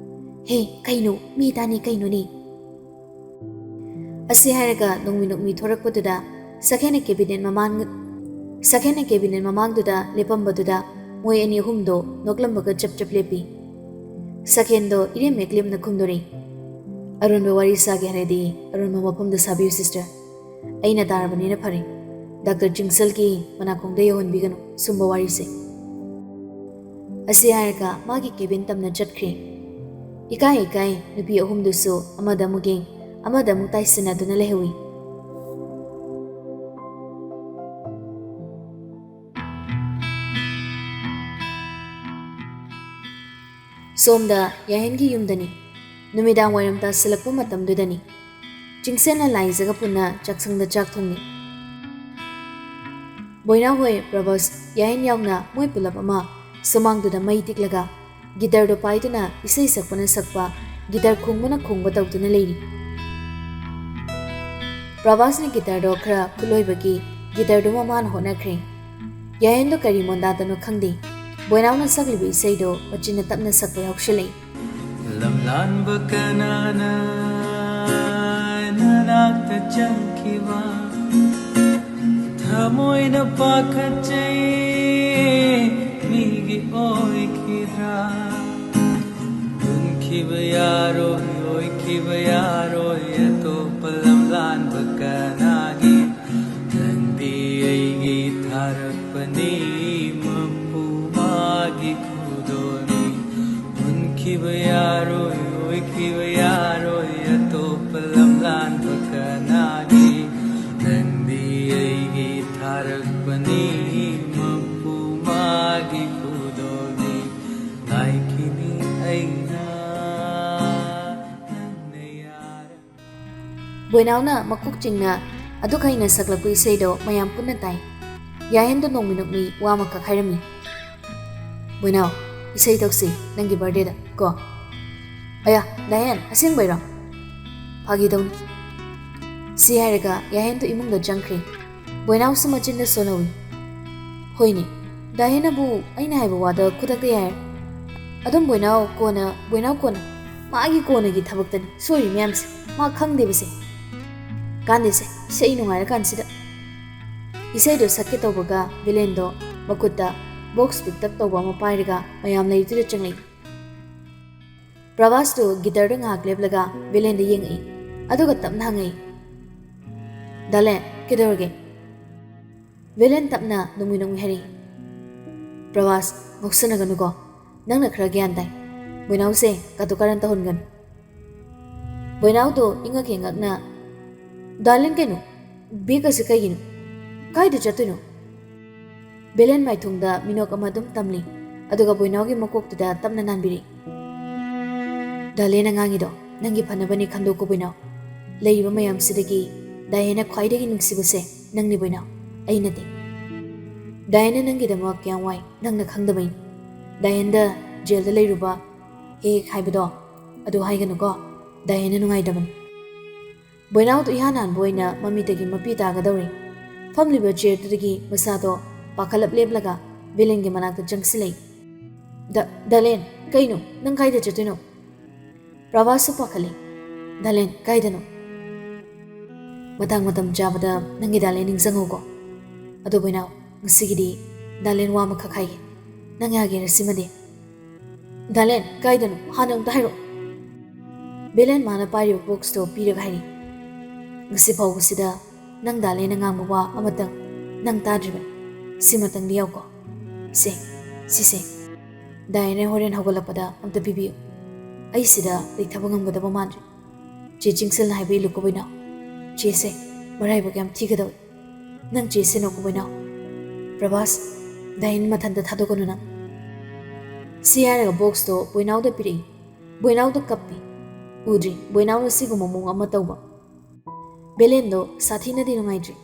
ꯍꯦ, ꯀꯩꯅꯣ? ꯃꯤ ꯇꯥꯅꯤ ꯀꯩꯅꯣꯅꯦ?" ꯑꯁꯤ ꯍꯥꯏꯔꯒ ꯅꯣꯡꯃꯤ ꯅꯣꯡꯃꯤ ꯊꯣꯔꯛꯄꯗꯨꯗ ꯁꯀꯦꯟꯅ ꯀꯦꯕꯤꯅꯦꯠ ꯃꯃꯥꯡ-, ꯁꯀꯦꯟꯅ ꯀꯦꯕꯤꯅꯦꯠ ꯃꯃꯥꯡꯗꯨꯗ ꯂꯦꯞꯄꯝꯕꯗꯨꯗ ꯃꯣꯏ ꯑꯅꯤ ꯑꯍꯨꯝꯗꯣ ꯅꯣꯛꯂꯝꯕꯒ ꯆꯞ ꯆꯞ ꯂꯦꯞꯄꯤ꯫ ꯁꯀꯦꯟꯗꯣ ꯏꯔꯦꯝ ꯃꯦꯛꯂꯦꯝꯅ ꯈꯨꯝꯗꯣꯔꯛꯏ꯫ "ꯑꯔꯣꯟꯕ ꯋꯥꯔꯤ ꯁꯥꯒꯦ ꯍꯥꯏꯔꯗꯤ ꯑꯔꯣꯟꯕ ꯃꯐꯝꯗ ꯁꯥꯕꯤꯌꯨ ꯁꯤꯁꯇꯔ꯫ ꯑꯩꯅ ꯇꯥꯔꯕꯅꯤꯅ ꯐꯔꯦ꯫ ꯗꯥꯛꯇꯔ ꯆꯤꯡꯁꯜꯒꯤ ꯃꯅꯥꯀꯣꯡꯗ ꯌꯧꯍꯟꯕꯤꯒꯅꯨ ꯁꯨꯝꯕ ꯋꯥꯔꯤꯁꯦ꯫" ꯑꯁꯤ ꯍꯥꯏꯔꯒ ꯃꯥꯒꯤ ꯀꯦꯕꯤꯟ ꯇꯝꯅ ꯆꯠꯈ꯭ꯔꯦ꯫ ꯏꯀꯥꯏ ꯏꯀꯥꯏ ꯅꯨꯄꯤ ꯑꯍꯨꯝꯗꯨꯁꯨ ꯑꯃꯗ ꯑꯃꯨꯛ ꯌꯦꯡ, ꯑꯃꯗ ꯑꯃꯨꯛ ꯇꯥꯏꯁꯤꯟꯅꯗꯨꯅ ꯂꯩꯍꯧꯏ꯫ ꯁꯣꯝꯗ ꯌꯥꯍꯦꯟꯒꯤ ꯌꯨꯝꯗꯅꯤ꯫ ꯅꯨꯃꯤꯗꯥꯡ ꯋꯥꯏꯔꯝ ꯇꯥꯁꯤꯜꯂꯛꯄ ꯃꯇꯝꯗꯨꯗꯅꯤ꯫ ꯆꯤꯡꯁꯦꯟꯅ ꯂꯥꯏꯖꯒ ꯄꯨꯟꯅ ꯆꯥꯛꯁꯪꯗ ꯆꯥꯛ ꯊꯣꯡꯉꯤ꯫ ꯕꯣꯏꯅꯥꯎ ꯍꯣꯏ, ꯄ꯭ꯔꯚꯥꯁ, ꯌꯥꯍꯦꯟ ꯌꯥꯎꯅ ꯃꯣꯏ ꯄꯨꯂꯞ ꯑꯃ ꯁꯨꯃꯥꯡꯗꯨꯗ ꯃꯩ ꯇꯤꯛꯂꯒ ꯒꯤꯇꯔꯗꯣ ꯄꯥꯏꯗꯨꯅ ꯏꯁꯩ ꯁꯛꯄꯅ ꯁꯛꯄ, ꯒꯤꯇꯔ ꯈꯣꯡꯕꯅ ꯈꯣꯡꯕ ꯇꯧꯗꯨꯅ ꯂꯩꯔꯤ꯫ ꯄ꯭ꯔꯚꯥꯁꯅ ꯒꯤꯇꯔꯗꯣ ꯈꯔ ꯈꯨꯠꯂꯣꯏꯕꯒꯤ ꯒꯤꯇꯔꯗꯨ ꯃꯃꯥꯅ ꯍꯣꯠꯅꯈ꯭ꯔꯦ꯫ ꯌꯥꯍꯦꯟꯗꯣ ꯀꯔꯤ ꯃꯣꯟꯗꯥꯗꯅꯣ ꯈꯪꯗꯦ, ꯕꯣꯏꯅꯥꯎꯅ ꯁꯛꯂꯤꯕ ꯏꯁꯩꯗꯣ ꯃꯆꯤꯟꯅ ꯇꯞꯅ ꯁꯛꯄ ꯌꯥꯎꯁꯤꯜꯂꯛꯏ꯫ ꯂꯝꯂꯥꯟꯕ ꯀꯅꯥꯅ ꯅꯅꯥꯛꯇ ꯆꯪꯈꯤꯕ? ꯊꯃꯣꯏꯅ ꯄꯥꯈꯠꯆꯩ, ꯃꯤꯒꯤ ꯑꯣꯏꯈꯤꯗ꯭ꯔꯥ? ꯍꯨꯟꯈꯤꯕ ꯌꯥꯔꯣꯏ, ꯑꯣꯏꯈꯤꯕ ꯌꯥꯔꯣꯏ, ꯑꯇꯣꯞꯄ ꯂꯝꯂꯥꯟꯕ ꯀꯅꯥꯒꯤ? ꯅꯪꯗꯤ ꯑꯩꯒꯤ ꯊꯥꯔꯛꯄꯅꯤ, ꯃꯄꯨ ꯃꯥꯒꯤ ꯈꯨꯗꯣꯜꯅꯤ꯫ ꯍꯨꯟꯈꯤꯕ ꯌꯥꯔꯣꯏ, ꯑꯣꯏꯈꯤꯕ ꯌꯥꯔꯣꯏ, ꯑꯇꯣꯞꯄ ꯂꯝꯂꯥꯟꯕ ꯀꯅꯥꯒꯤ? ꯅꯪꯗꯤ ꯑꯩꯒꯤ ꯊꯥꯔꯛꯄꯅꯤ, ꯃꯄꯨ ꯃꯥꯒꯤ ꯈꯨꯗꯣꯜꯅꯤ꯫ ꯉꯥꯏꯈꯤꯅꯤ ꯑꯩꯅ, ꯅꯪꯅ ꯌꯥꯔ- ꯕꯣꯏꯅꯥꯎꯅ ꯃꯀꯣꯛ ꯆꯤꯡꯅ ꯑꯗꯨꯛ ꯍꯩꯅ ꯁꯛꯂꯛꯄ ꯏꯁꯩꯗꯣ ꯃꯌꯥꯝ ꯄꯨꯟꯅ ꯇꯥꯏ꯫ ꯌꯥꯍꯦꯟꯗꯣ ꯅꯣꯡꯃꯤ ꯅꯣꯡꯃꯤ ꯋꯥ ꯑꯃꯈꯛ ꯍꯥꯏꯔꯝꯃꯤ꯫ ꯕꯣꯏꯅꯥꯎ, ꯏꯁꯩ ꯇꯧꯁꯤ ꯅꯪꯒꯤ ꯕꯥꯔꯗꯦꯗ ꯀꯣ꯫ ꯑꯌꯥ, ꯗꯥꯍꯦꯟ, ꯑꯁꯦꯡꯕꯩꯔꯣ? ꯐꯥꯒꯤ ꯇꯧꯅꯤ꯫ ꯁꯤ ꯍꯥꯏꯔꯒ ꯌꯥꯍꯦꯟꯗꯣ ꯏꯃꯨꯡꯗ ꯆꯪꯈ꯭ꯔꯦ꯫ ꯕꯣꯏꯅꯥꯎꯁꯨ ꯃꯆꯤꯟꯗ ꯁꯣꯟꯅꯧꯏ꯫ ꯍꯣꯏꯅꯦ, ꯗꯥꯍꯦꯟꯅꯕꯨ ꯑꯩꯅ ꯍꯥꯏꯕ ꯋꯥꯗ ꯈꯨꯗꯛꯇ ꯌꯥꯏ꯫ ꯑꯗꯨꯝ ꯕꯣꯏꯅꯥꯎ ꯀꯣꯟꯅ, ꯕꯣꯏꯅꯥꯎ ꯀꯣꯟꯅ꯫ ꯃꯥꯒꯤ ꯀꯣꯟꯅꯒꯤ ꯊꯕꯛꯇꯅꯤ ꯁꯣꯏꯔꯤ ꯃꯌꯥꯝꯁꯦ꯫ ꯃꯥ ꯈꯪꯗꯦꯕꯁꯦ꯫ ꯀꯥꯟꯗꯦꯁꯦ, ꯏꯁꯩ ꯅꯨꯡꯉꯥꯏꯔꯀꯥꯟꯁꯤꯗ꯫ ꯏꯁꯩꯗꯣ ꯁꯛꯀꯦ ꯇꯧꯕꯒ ꯕꯤꯂꯦꯟꯗꯣ ꯃꯈꯨꯠꯇ ꯕꯣꯛꯁ ꯄꯤꯛꯇꯛ ꯇꯧꯕ ꯑꯃ ꯄꯥꯏꯔꯒ ꯃꯌꯥꯝ ꯂꯩꯗꯨꯗ ꯆꯪꯂꯛꯏ꯫ ꯄ꯭ꯔꯚꯥꯁꯇꯨ ꯒꯤꯇꯔꯗ ꯉꯥꯏꯍꯥꯛ ꯂꯦꯞꯂꯒ ꯕꯤꯂꯦꯟꯗ ꯌꯦꯡꯉꯛꯏ, ꯑꯗꯨꯒ ꯇꯞꯅ ꯍꯪꯉꯛꯏ, "ꯗꯥꯂꯦꯟ, ꯀꯩꯗꯧꯔꯒꯦ?" ꯕꯤꯂꯦꯟ ꯇꯞꯅ ꯅꯣꯡꯃꯤ ꯅꯣꯡꯃꯤ ꯍꯥꯏꯔꯛꯏ, "ꯄ꯭ꯔꯚꯥꯁ, ꯉꯥꯎꯁꯟꯅꯒꯅꯨꯀꯣ꯫ ꯅꯪꯅ ꯈꯔ ꯒ꯭ꯌꯥꯟ ꯇꯥꯏ꯫ ꯕꯣꯏꯅꯥꯎꯁꯦ ꯀꯥꯇꯨ ꯀꯥꯔꯟ ꯇꯧꯍꯟꯒꯅꯨ꯫" ꯕꯣꯏꯅꯥꯎꯗꯣ ꯏꯉꯛ ꯍꯦꯛ ꯉꯛꯅ, "ꯗꯥꯔꯂꯤꯟ, ꯀꯩꯅꯣ? ꯕꯦꯒ ꯑꯁꯤ ꯀꯩꯒꯤꯅꯣ? ꯀꯥꯏꯗ ꯆꯠꯇꯣꯏꯅꯣ?" ꯕꯦꯂꯦꯟ ꯃꯥꯏꯊꯣꯡꯗ ꯃꯤꯅꯣꯛ ꯑꯃ ꯑꯗꯨꯝ ꯇꯝꯂꯤ꯫ ꯑꯗꯨꯒ ꯕꯣꯏꯅꯥꯎꯒꯤ ꯃꯀꯣꯛꯇꯨꯗ ꯇꯞꯅ ꯅꯥꯟꯕꯤꯔꯤ꯫ "ꯗꯥꯔꯂꯤꯟꯅ ꯉꯥꯡꯉꯤꯗꯣ ꯅꯪꯒꯤ ꯐꯅꯕꯅꯤ ꯈꯟꯗꯣꯛꯀꯣ ꯕꯣꯏꯅꯥꯎ꯫ ꯂꯩꯔꯤꯕ ꯃꯌꯥꯝꯁꯤꯗꯒꯤ ꯗꯥꯏꯍꯦꯟꯅ ꯈ꯭ꯋꯥꯏꯗꯒꯤ ꯅꯨꯡꯁꯤꯕꯁꯦ ꯅꯪꯅꯤ ꯕꯣꯏꯅꯥꯎ, ꯑꯩ ꯅꯠꯇꯦ꯫ ꯗꯥꯏꯍꯦꯟꯅ ꯅꯪꯒꯤꯗꯃꯛ ꯀꯌꯥꯝ ꯋꯥꯏ ꯅꯪꯅ ꯈꯪꯗꯕꯩꯅꯤ꯫ ꯗꯥꯏꯍꯦꯟꯗ ꯖꯦꯜꯗ ꯂꯩꯔꯨꯕ ꯍꯦꯛ ꯍꯦꯛ ꯍꯥꯏꯕꯗꯣ ꯑꯗꯨ ꯍꯥꯏꯒꯅꯨꯀꯣ꯫ ꯗꯥꯏꯍꯦꯟꯅ ꯅꯨꯡꯉꯥꯏꯇꯕꯅꯤ꯫" ꯕꯣꯏꯅꯥꯎꯗꯨ ꯏꯍꯥꯟ ꯍꯥꯟꯕ ꯑꯣꯏꯅ ꯃꯃꯤꯠꯇꯒꯤ ꯃꯄꯤ ꯇꯥꯒꯗꯧꯔꯦ꯫ ꯐꯝꯂꯤꯕ ꯆꯤꯌꯔꯗꯨꯗꯒꯤ ꯃꯁꯥꯗꯣ ꯄꯥꯈꯠꯂꯞ ꯂꯦꯞꯂꯒ ꯕꯦꯂꯦꯟꯒꯤ ꯃꯅꯥꯛꯇ ꯆꯪꯁꯤꯜꯂꯛꯏ꯫ "ꯗ-, ꯗꯥꯔꯂꯤꯟ, ꯀꯩꯅꯣ? ꯅꯪ ꯀꯥꯏꯗ ꯆꯠꯇꯣꯏꯅꯣ?" ꯄ꯭ꯔꯚꯥꯁꯁꯨ ꯄꯥꯈꯠꯂꯤ꯫ "ꯗꯥꯔꯂꯤꯟ, ꯀꯥꯏꯗꯅꯣ?" "ꯃꯇꯥꯡ ꯃꯇꯝ ꯆꯥꯕꯗ ꯅꯪꯒꯤ ꯗꯥꯔꯂꯤꯟ ꯅꯤꯡꯁꯤꯡꯉꯨꯀꯣ꯫ ꯑꯗꯣ ꯕꯣꯏꯅꯥꯎ, ꯉꯁꯤꯒꯤꯗꯤ ꯗꯥꯔꯂꯤꯟ ꯋꯥ ꯑꯃꯈꯛ ꯍꯥꯏꯒꯦ꯫ ꯅꯪ ꯌꯥꯒꯦꯔꯥ ꯁꯤꯃꯗꯤ?" "ꯗꯥꯔꯂꯤꯟ, ꯀꯥꯏꯗꯅꯣ? ꯍꯥꯟꯅ ꯑꯃꯨꯛꯇ ꯍꯥꯏꯔꯛꯑꯣ꯫" ꯕꯦꯂꯦꯟ ꯃꯥꯅ ꯄꯥꯏꯔꯤꯕ ꯕꯣꯛꯁꯇꯣ ꯄꯤꯔꯒ ꯍꯥꯏꯔꯤ, "ꯉꯁꯤ ꯐꯥꯎꯕꯁꯤꯗ ꯅꯪ ꯗꯥꯔꯂꯤꯟꯅ ꯉꯥꯡꯕ ꯋꯥ ꯑꯃꯇꯪ ꯅꯪ ꯇꯥꯗ꯭ꯔꯤꯕꯅꯤ꯫ ꯁꯤꯃꯇꯪꯗꯤ ꯌꯥꯎꯀꯣ꯫ ꯁꯦ, ꯁꯤꯁꯦ꯫ ꯗꯥꯏꯍꯦꯟꯅ ꯍꯣꯔꯦꯟ ꯍꯧꯒꯠꯂꯛꯄꯗ ꯑꯝꯇ ꯄꯤꯕꯤꯌꯨ꯫ ꯑꯩ ꯁꯤꯗ ꯂꯩꯊꯕ ꯉꯝꯒꯗꯕ ꯃꯥꯟꯗ꯭ꯔꯦ꯫ ꯆꯦ ꯆꯤꯡꯁꯤꯜꯅ ꯍꯥꯏꯕ ꯏꯜꯂꯨꯀꯣ ꯕꯣꯏꯅꯥꯎ꯫ ꯆꯦꯁꯦ ꯃꯔꯥꯏꯕꯛ ꯌꯥꯝ ꯊꯤꯒꯗꯧꯔꯦ꯫ ꯅꯪ ꯆꯦ ꯁꯤꯟꯅꯧꯀꯣ ꯕꯣꯏꯅꯥꯎ꯫ ꯄ꯭ꯔꯚꯥꯁ, ꯗꯥꯏꯍꯦꯟ ꯃꯊꯟꯇ ꯊꯥꯗꯣꯛꯀꯅꯨ ꯅꯪ꯫" ꯁꯤ ꯍꯥꯏꯔꯒ ꯕꯣꯛꯁꯇꯣ ꯕꯣꯏꯅꯥꯎꯗ ꯄꯤꯔꯛꯏ꯫ ꯕꯣꯏꯅꯥꯎꯗꯣ ꯀꯞꯄꯤ꯫ ꯎꯗ꯭ꯔꯤ, ꯕꯣꯏꯅꯥꯎꯅ ꯁꯤꯒꯨꯝꯕ ꯃꯑꯣꯡ ꯑꯃ ꯇꯧꯕ꯫ ꯕꯦꯂꯦꯟꯗꯣ ꯁꯥꯊꯤꯅꯗꯤ ꯅꯨꯡꯉꯥꯏꯇ꯭ꯔꯤ꯫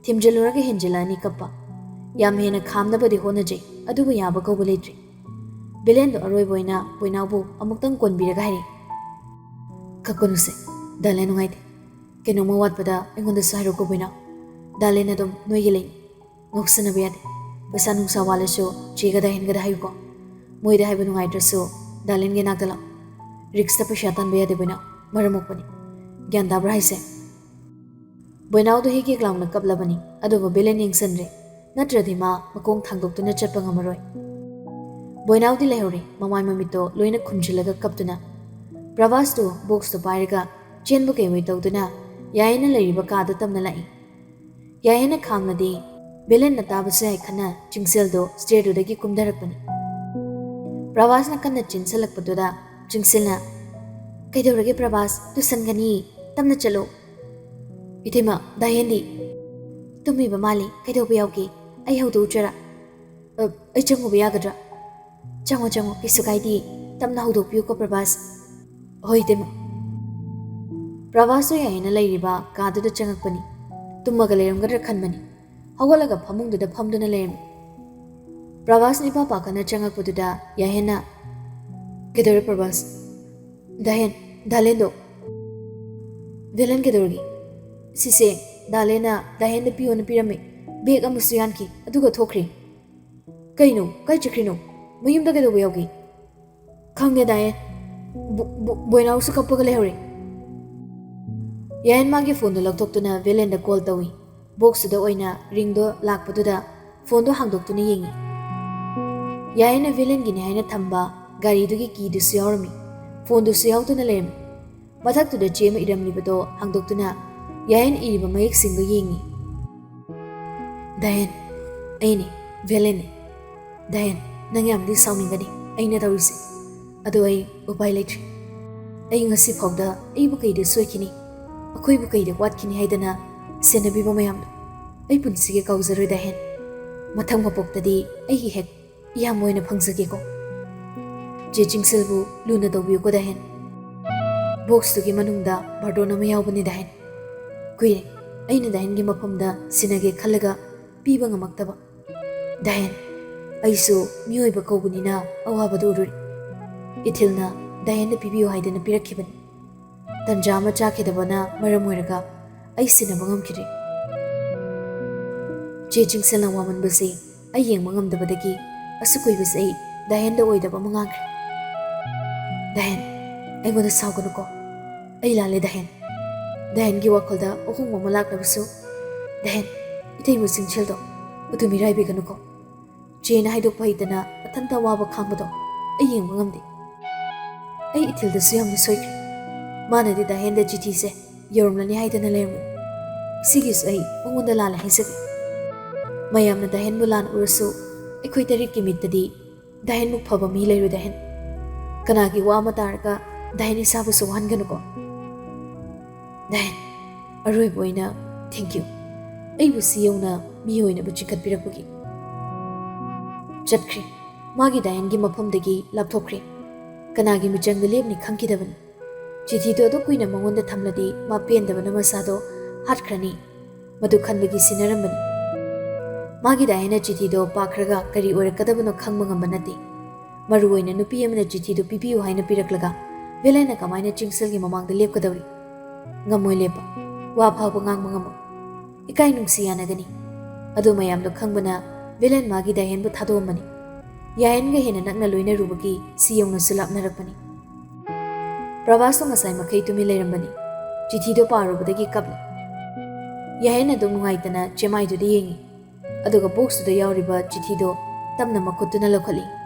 ꯊꯤꯝꯖꯤꯜꯂꯨꯔꯒ ꯍꯦꯟꯖꯤꯜꯂꯛꯑꯅꯤ ꯀꯞꯄ꯫ ꯌꯥꯝ ꯍꯦꯟꯅ ꯈꯥꯝꯅꯕꯗꯤ ꯍꯣꯠꯅꯖꯩ, ꯑꯗꯨꯕꯨ ꯌꯥꯕ ꯀꯧꯕ ꯂꯩꯇ꯭ꯔꯤ꯫ ꯕꯦꯂꯦꯟꯗꯣ ꯑꯔꯣꯏꯕ ꯑꯣꯏꯅ ꯕꯣꯏꯅꯥꯎꯕꯨ ꯑꯃꯨꯛꯇꯪ ꯀꯣꯟꯕꯤꯔꯒ ꯍꯥꯏꯔꯛꯏ, "ꯀꯞꯀꯅꯨꯁꯦ, ꯗꯥꯔꯂꯤꯟ ꯅꯨꯡꯉꯥꯏꯇꯦ꯫ ꯀꯩꯅꯣꯝꯃ ꯋꯥꯠꯄꯗ ꯑꯩꯉꯣꯟꯗꯁꯨ ꯍꯥꯏꯔꯛꯎꯀꯣ ꯕꯣꯏꯅꯥꯎ꯫ ꯗꯥꯔꯂꯤꯟ ꯑꯗꯨꯝ ꯅꯣꯏꯒꯤ ꯂꯩꯅꯤ꯫ ꯉꯥꯎꯁꯟꯅꯕ ꯌꯥꯗꯦ꯫ ꯄꯩꯁꯥ ꯅꯨꯡꯁꯥ ꯋꯥꯠꯂꯁꯨ ꯆꯦꯒ ꯗꯥꯏꯍꯦꯟꯒꯗ ꯍꯥꯏꯌꯨꯀꯣ꯫ ꯃꯣꯏꯗ ꯍꯥꯏꯕ ꯅꯨꯡꯉꯥꯏꯇ꯭ꯔꯁꯨ ꯗꯥꯔꯂꯤꯟꯒꯤ ꯅꯥꯛꯇ ꯂꯥꯛꯑꯣ꯫ ꯔꯤꯛꯁꯇ ꯄꯩꯁꯥ ꯇꯥꯟꯕ ꯌꯥꯗꯦ ꯕꯣꯏꯅꯥꯎ, ꯃꯔꯝ ꯃꯣꯛꯄꯅꯤ꯫ ꯒ꯭ꯌꯥꯟ ꯇꯥꯕ꯭ꯔꯥ ꯍꯥꯏꯁꯦ?" ꯕꯣꯏꯅꯥꯎꯗꯣ ꯍꯤꯛ ꯍꯤꯛ ꯂꯥꯎꯅ ꯀꯞꯂꯕꯅꯤ, ꯑꯗꯨꯕꯨ ꯕꯦꯂꯦꯟ ꯌꯦꯡꯁꯤꯟꯗ꯭ꯔꯦ꯫ ꯅꯠꯇ꯭ꯔꯗꯤ ꯃꯥ ꯃꯈꯣꯡ ꯊꯥꯡꯗꯣꯛꯇꯨꯅ ꯆꯠꯄ ꯉꯝꯃꯔꯣꯏ꯫ ꯕꯣꯏꯅꯥꯎꯗꯤ ꯂꯩꯍꯧꯔꯦ, ꯃꯃꯥꯏ ꯃꯃꯤꯠꯇꯣ ꯂꯣꯏꯅ ꯈꯨꯝꯖꯤꯜꯂꯒ ꯀꯞꯇꯨꯅ꯫ ꯄ꯭ꯔꯚꯥꯁꯇꯨ ꯕꯣꯛꯁꯇꯨ ꯄꯥꯏꯔꯒ ꯆꯦꯟꯕ ꯀꯩꯑꯣꯏ ꯇꯧꯗꯨꯅ ꯌꯥꯏꯅ ꯂꯩꯔꯤꯕ ꯀꯥꯗꯨ ꯇꯞꯅ ꯂꯥꯛꯏ꯫ ꯌꯥꯏꯅ ꯈꯥꯝꯂꯗꯤ ꯕꯦꯂꯦꯟꯅ ꯇꯥꯕꯁꯨ ꯌꯥꯏ ꯈꯟꯅ ꯆꯤꯡꯁꯤꯜꯗꯣ ꯁ꯭ꯇꯦꯌꯔꯗꯨꯗꯒꯤ ꯀꯨꯝꯊꯔꯛꯄꯅꯤ꯫ ꯄ꯭ꯔꯚꯥꯁꯅ ꯀꯟꯅ ꯆꯦꯟꯁꯤꯜꯂꯛꯄꯗꯨꯗ ꯆꯤꯡꯁꯤꯜꯅ, "ꯀꯩꯗꯧꯔꯒꯦ ꯄ꯭ꯔꯚꯥꯁ? ꯇꯨꯁꯟꯒꯅꯤ, ꯇꯞꯅ ꯆꯠꯂꯣ꯫" "ꯏꯇꯩꯃ, ꯗꯥꯍꯦꯟꯗꯤ?" "ꯇꯨꯝꯃꯤꯕ ꯃꯥꯜꯂꯤ꯫ ꯀꯩꯗꯧꯕ ꯌꯥꯎꯒꯦ? ꯑꯩ ꯍꯧꯗꯣꯛꯎꯆꯔꯥ?" "ꯑ, ꯑꯩ ꯆꯪꯉꯨꯕ ꯌꯥꯒꯗ꯭ꯔꯥ?" "ꯆꯪꯉꯣ, ꯆꯪꯉꯣ, ꯀꯩꯁꯨ ꯀꯥꯏꯗꯦ꯫ ꯇꯞꯅ ꯍꯧꯗꯣꯛꯄꯤꯌꯨꯀꯣ ꯄ꯭ꯔꯚꯥꯁ꯫" "ꯍꯣꯏ, ꯏꯇꯩꯃ꯫" ꯄ꯭ꯔꯚꯥꯁꯇꯣ ꯌꯥꯏꯌꯦꯅ ꯂꯩꯔꯤꯕ ꯀꯥꯗꯨꯗ ꯆꯪꯉꯛꯄꯅꯤ꯫ ꯇꯨꯝꯃꯒ ꯂꯩꯔꯝꯒꯗ꯭ꯔꯥ ꯈꯟꯕꯅꯤ꯫ ꯍꯧꯒꯠꯂꯒ ꯐꯃꯨꯡꯗꯨꯗ ꯐꯝꯗꯨꯅ ꯂꯩꯔꯝꯃꯤ꯫ ꯄ꯭ꯔꯚꯥꯁꯅ ꯏꯄꯥ ꯄꯥꯈꯠꯅ ꯆꯪꯉꯛꯄꯗꯨꯗ ꯌꯥꯏꯌꯦꯅ, "ꯀꯩꯗꯧꯔꯦ ꯄ꯭ꯔꯚꯥꯁ?" "ꯗꯥꯍꯦꯟ, ꯗꯥꯂꯦꯟꯗꯣ꯫" "ꯗꯥꯂꯦꯟ ꯀꯩꯗꯧꯔꯒꯦ?" "ꯁꯤꯁꯦ ꯗꯥꯂꯦꯟꯅ ꯗꯥꯍꯦꯟꯗ ꯄꯤꯌꯣꯅ ꯄꯤꯔꯝꯃꯦ꯫ ꯕꯦꯒ ꯑꯃꯁꯨ ꯌꯥꯟꯈꯤ, ꯑꯗꯨꯒ ꯊꯣꯛꯈ꯭ꯔꯦ꯫" "ꯀꯩꯅꯣ? ꯀꯥꯏ ꯆꯠꯈ꯭ꯔꯤꯅꯣ? ꯃꯌꯨꯝꯗ ꯀꯩꯗꯧꯕ ꯌꯥꯎꯒꯦ?" "ꯈꯪꯗꯦ ꯗꯥꯌꯦꯟ꯫ ꯕꯣ-, ꯕꯣ-, ꯕꯣꯏꯅꯥꯎꯁꯨ ꯀꯞꯄꯒ ꯂꯩꯍꯧꯔꯦ꯫" ꯌꯥꯌꯦꯟ ꯃꯥꯒꯤ ꯐꯣꯟꯗꯣ ꯂꯧꯊꯣꯛꯇꯨꯅ ꯚꯦꯂꯦꯟꯗ ꯀꯣꯜ ꯇꯧꯏ꯫ ꯕꯣꯛꯁꯇꯨꯗ ꯑꯣꯏꯅ ꯔꯤꯡꯗꯣ ꯂꯥꯛꯄꯗꯨꯗ ꯐꯣꯟꯗꯣ ꯍꯥꯡꯗꯣꯛꯇꯨꯅ ꯌꯦꯡꯉꯤ꯫ ꯌꯥꯌꯦꯟꯅ ꯚꯦꯂꯦꯟꯒꯤꯅꯤ ꯍꯥꯏꯅ ꯊꯝꯕ ꯒꯥꯔꯤꯗꯨꯒꯤ ꯀꯤꯗꯨꯁꯨ ꯌꯥꯎꯔꯝꯃꯤ꯫ ꯐꯣꯟꯗꯨꯁꯨ ꯌꯥꯎꯗꯨꯅ ꯂꯩꯔꯝꯃꯤ꯫ ꯃꯊꯛꯇꯨꯗ ꯆꯦ ꯑꯃ ꯏꯔꯝꯂꯤꯕꯗꯣ ꯍꯥꯡꯗꯣꯛꯇꯨꯅ ꯌꯥꯌꯦꯟ ꯏꯔꯤꯕ ꯃꯌꯦꯛꯁꯤꯡꯗꯣ ꯌꯦꯡꯉꯤ꯫ "ꯗꯥꯌꯦꯟ, ꯑꯩꯅꯦ, ꯚꯦꯂꯦꯟꯅꯦ꯫ ꯗꯥꯌꯦꯟ, ꯅꯪ ꯌꯥꯝꯗꯤ ꯁꯥꯎꯅꯤꯡꯒꯅꯤ ꯑꯩꯅ ꯇꯧꯔꯤꯁꯦ꯫ ꯑꯗꯣ ꯑꯩ ꯎꯄꯥꯏ ꯂꯩꯇ꯭ꯔꯦ꯫ ꯑꯩ ꯉꯁꯤ ꯐꯥꯎꯗ ꯑꯩꯕꯨ ꯀꯩꯗ ꯁꯣꯏꯈꯤꯅꯤ, ꯑꯩꯈꯣꯏꯕꯨ ꯀꯩꯗ ꯋꯥꯠꯈꯤꯅꯤ ꯍꯥꯏꯗꯅ ꯁꯦꯟꯅꯕꯤꯕ ꯃꯌꯥꯝꯗꯣ ꯑꯩ ꯄꯨꯟꯁꯤꯒꯤ ꯀꯥꯎꯖꯔꯣꯏ ꯗꯥꯌꯦꯟ꯫ ꯃꯊꯪ ꯃꯄꯣꯛꯇꯗꯤ ꯑꯩꯒꯤ ꯍꯦꯛ ꯏꯌꯥꯝꯕ ꯑꯣꯏꯅ ꯐꯪꯖꯒꯦꯀꯣ꯫ ꯆꯦ ꯆꯤꯡꯁꯤꯜꯕꯨ ꯂꯨꯅ ꯇꯧꯕꯤꯌꯨꯀꯣ ꯗꯥꯌꯦꯟ꯫ ꯕꯣꯛꯁꯇꯨꯒꯤ ꯃꯅꯨꯡꯗ ꯕꯥꯔꯇꯣꯟ ꯑꯃ ꯌꯥꯎꯕꯅꯤ ꯗꯥꯌꯦꯟ꯫ ꯀꯨꯏꯔꯦ ꯑꯩꯅ ꯗꯥꯌꯦꯟꯒꯤ ꯃꯐꯝꯗ ꯁꯤꯟꯅꯒꯦ ꯈꯜꯂꯒ ꯄꯤꯕ ꯉꯝꯃꯛꯇꯕ꯫ ꯗꯥꯌꯦꯟ, ꯑꯩꯁꯨ ꯃꯤꯑꯣꯏꯕ ꯀꯧꯕꯅꯤꯅ ꯑꯋꯥꯕꯗꯨ ꯎꯔꯨꯔꯦ꯫ ꯏꯊꯤꯜꯅ ꯗꯥꯌꯦꯟꯗ ꯄꯤꯕꯤꯌꯨ ꯍꯥꯏꯗꯅ ꯄꯤꯔꯛꯈꯤꯕꯅꯤ꯫ ꯇꯟꯖꯥ ꯑꯃ ꯆꯥꯈꯤꯗꯕꯅ ꯃꯔꯝ ꯑꯣꯏꯔꯒ ꯑꯩ ꯁꯤꯟꯅꯕ ꯉꯝꯈꯤꯗ꯭ꯔꯦ꯫ ꯆꯦ ꯆꯤꯡꯁꯤꯜꯅ ꯋꯥꯃꯟꯕꯁꯦ ꯑꯩ ꯌꯦꯡꯕ ꯉꯝꯗꯕꯗꯒꯤ ꯑꯁꯨꯛ ꯀꯨꯏꯕꯁꯦ ꯑꯩ ꯗꯥꯌꯦꯟꯗ ꯑꯣꯏꯗꯕ ꯑꯃ ꯉꯥꯡꯈ꯭ꯔꯦ꯫ ꯗꯥꯌꯦꯟ, ꯑꯩꯉꯣꯟꯗ ꯁꯥꯎꯒꯅꯨꯀꯣ꯫ ꯑꯩ ꯂꯥꯜꯂꯦ ꯗꯥꯌꯦꯟ꯫ ꯗꯥꯌꯦꯟꯒꯤ ꯋꯥꯈꯜꯗ ꯑꯍꯣꯡꯕ ꯑꯃ ꯂꯥꯛꯂꯕꯁꯨ, ꯗꯥꯌꯦꯟ, ꯏꯇꯩꯃ ꯆꯤꯡꯁꯤꯜꯗꯣ ꯑꯗꯨ ꯃꯤꯔꯥꯏꯕꯤꯒꯅꯨꯀꯣ꯫ ꯆꯦꯅ ꯍꯥꯏꯗꯣꯛꯄ ꯍꯩꯇꯅ ꯃꯊꯟꯇ ꯑꯋꯥꯕ ꯈꯥꯡꯕꯗꯣ ꯑꯩ ꯌꯦꯡꯕ ꯉꯝꯗꯦ꯫ ꯑꯩ ꯏꯊꯤꯜꯗꯁꯨ ꯌꯥꯝꯅ ꯁꯣꯏꯈ꯭ꯔꯦ꯫ ꯃꯥꯅꯗꯤ ꯗꯥꯍꯦꯟꯗ ꯆꯤꯊꯤꯁꯦ ꯌꯧꯔꯝꯂꯅꯤ ꯍꯥꯏꯗꯅ ꯂꯩꯔꯝꯕꯅꯤ꯫ ꯁꯤꯒꯤꯁꯨ ꯑꯩ ꯃꯉꯣꯟꯗ ꯂꯥꯜꯂꯦ ꯍꯥꯏꯖꯒꯦ꯫ ꯃꯌꯥꯝꯅ ꯗꯥꯍꯦꯟꯕꯨ ꯂꯥꯟꯅ ꯎꯔꯁꯨ ꯑꯩꯈꯣꯏ ꯇꯔꯦꯠꯀꯤ ꯃꯤꯠꯇꯗꯤ ꯗꯥꯍꯦꯟꯃꯨꯛ ꯐꯕ ꯃꯤ ꯂꯩꯔꯣꯏ ꯗꯥꯍꯦꯟ꯫ ꯀꯅꯥꯒꯤ ꯋꯥ ꯑꯃ ꯇꯥꯔꯒ ꯗꯥꯏꯟ, ꯏꯁꯥꯕꯨꯁꯨ ꯋꯥꯍꯟꯒꯅꯨꯀꯣ꯫ ꯗꯥꯏꯟ, ꯑꯔꯣꯏꯕ ꯑꯣꯏꯅ thank you, ꯑꯩꯕꯨ ꯁꯤ ꯌꯧꯅ ꯃꯤ ꯑꯣꯏꯅꯕ ꯆꯤꯡꯈꯠꯄꯤꯔꯛꯄꯒꯤ꯫ ꯆꯠꯈ꯭ꯔꯦ꯫ ꯃꯥꯒꯤ ꯗꯥꯏꯟꯒꯤ ꯃꯐꯝꯗꯒꯤ ꯂꯥꯞꯊꯣꯛꯈ꯭ꯔꯦ꯫ ꯀꯅꯥꯒꯤ ꯃꯤꯆꯪꯗ ꯂꯦꯞꯅꯤ ꯈꯪꯈꯤꯗꯕꯅꯤ꯫ ꯆꯤꯊꯤꯗꯣ ꯑꯗꯨꯛ ꯀꯨꯏꯅ ꯃꯉꯣꯟꯗ ꯊꯝꯂꯗꯤ ꯃꯥ ꯄꯦꯟꯗꯕꯅ ꯃꯁꯥꯗꯣ ꯍꯥꯠꯈ꯭ꯔꯅꯤ꯫ ꯃꯗꯨ ꯈꯟꯕꯒꯤ ꯁꯤꯟꯅꯔꯝꯕꯅꯤ꯫ ꯃꯥꯒꯤ ꯗꯥꯏꯟꯅ ꯆꯤꯊꯤꯗꯣ ꯄꯥꯈ꯭ꯔꯒ ꯀꯔꯤ ꯑꯣꯏꯔꯛꯀꯗꯕꯅꯣ ꯈꯪꯕ ꯉꯝꯕ ꯅꯠꯇꯦ꯫ ꯃꯔꯨ ꯑꯣꯏꯅ ꯅꯨꯄꯤ ꯑꯃꯅ ꯆꯤꯊꯤꯗꯨ ꯄꯤꯕꯤꯌꯨ ꯍꯥꯏꯅ ꯄꯤꯔꯛꯂꯒ ꯚꯦꯂꯦꯟꯅ ꯀꯃꯥꯏꯅ ꯆꯤꯡꯁꯤꯜꯒꯤ ꯃꯃꯥꯡꯗ ꯂꯦꯞꯀꯗꯧꯔꯤ? ꯉꯝꯃꯣꯏ ꯂꯦꯞꯄ꯫ ꯋꯥ ꯐꯥꯎꯕ ꯉꯥꯡꯕ ꯉꯝꯃꯣꯏ꯫ ꯏꯀꯥꯏ ꯅꯨꯡꯁꯤ ꯌꯥꯅꯒꯅꯤ꯫ ꯑꯗꯨ ꯃꯌꯥꯝꯗꯣ ꯈꯪꯕꯅ ꯚꯦꯂꯦꯟ ꯃꯥꯒꯤ ꯗꯥꯏꯍꯦꯟꯕꯨ ꯊꯥꯗꯣꯛꯑꯝꯕꯅꯤ꯫ ꯌꯥꯌꯦꯟꯒ ꯍꯦꯟꯅ ꯅꯛꯅ ꯂꯣꯏꯅꯔꯨꯕꯒꯤ ꯁꯤ ꯌꯧꯅꯁꯨ ꯂꯥꯞꯅꯔꯛꯄꯅꯤ꯫ ꯄ꯭ꯔꯚꯥꯁꯇꯣ ꯉꯁꯥꯏ ꯃꯈꯩ ꯇꯨꯃꯤꯟ ꯂꯩꯔꯝꯕꯅꯤ꯫ ꯆꯤꯊꯤꯗꯣ ꯄꯥꯔꯨꯕꯗꯒꯤ ꯀꯞꯂꯦ꯫ ꯌꯥꯌꯦꯟ ꯑꯗꯨꯝ ꯅꯨꯡꯉꯥꯏꯇꯅ ꯆꯦꯃꯥꯏꯗꯨꯗ ꯌꯦꯡꯉꯤ꯫ ꯑꯗꯨꯒ ꯕꯣꯛꯁꯇꯨꯗ ꯌꯥꯎꯔꯤꯕ ꯆꯤꯊꯤꯗꯣ ꯇꯞꯅ ꯃꯈꯨꯠꯇꯨꯅ ꯂꯧꯈꯠꯂꯤ꯫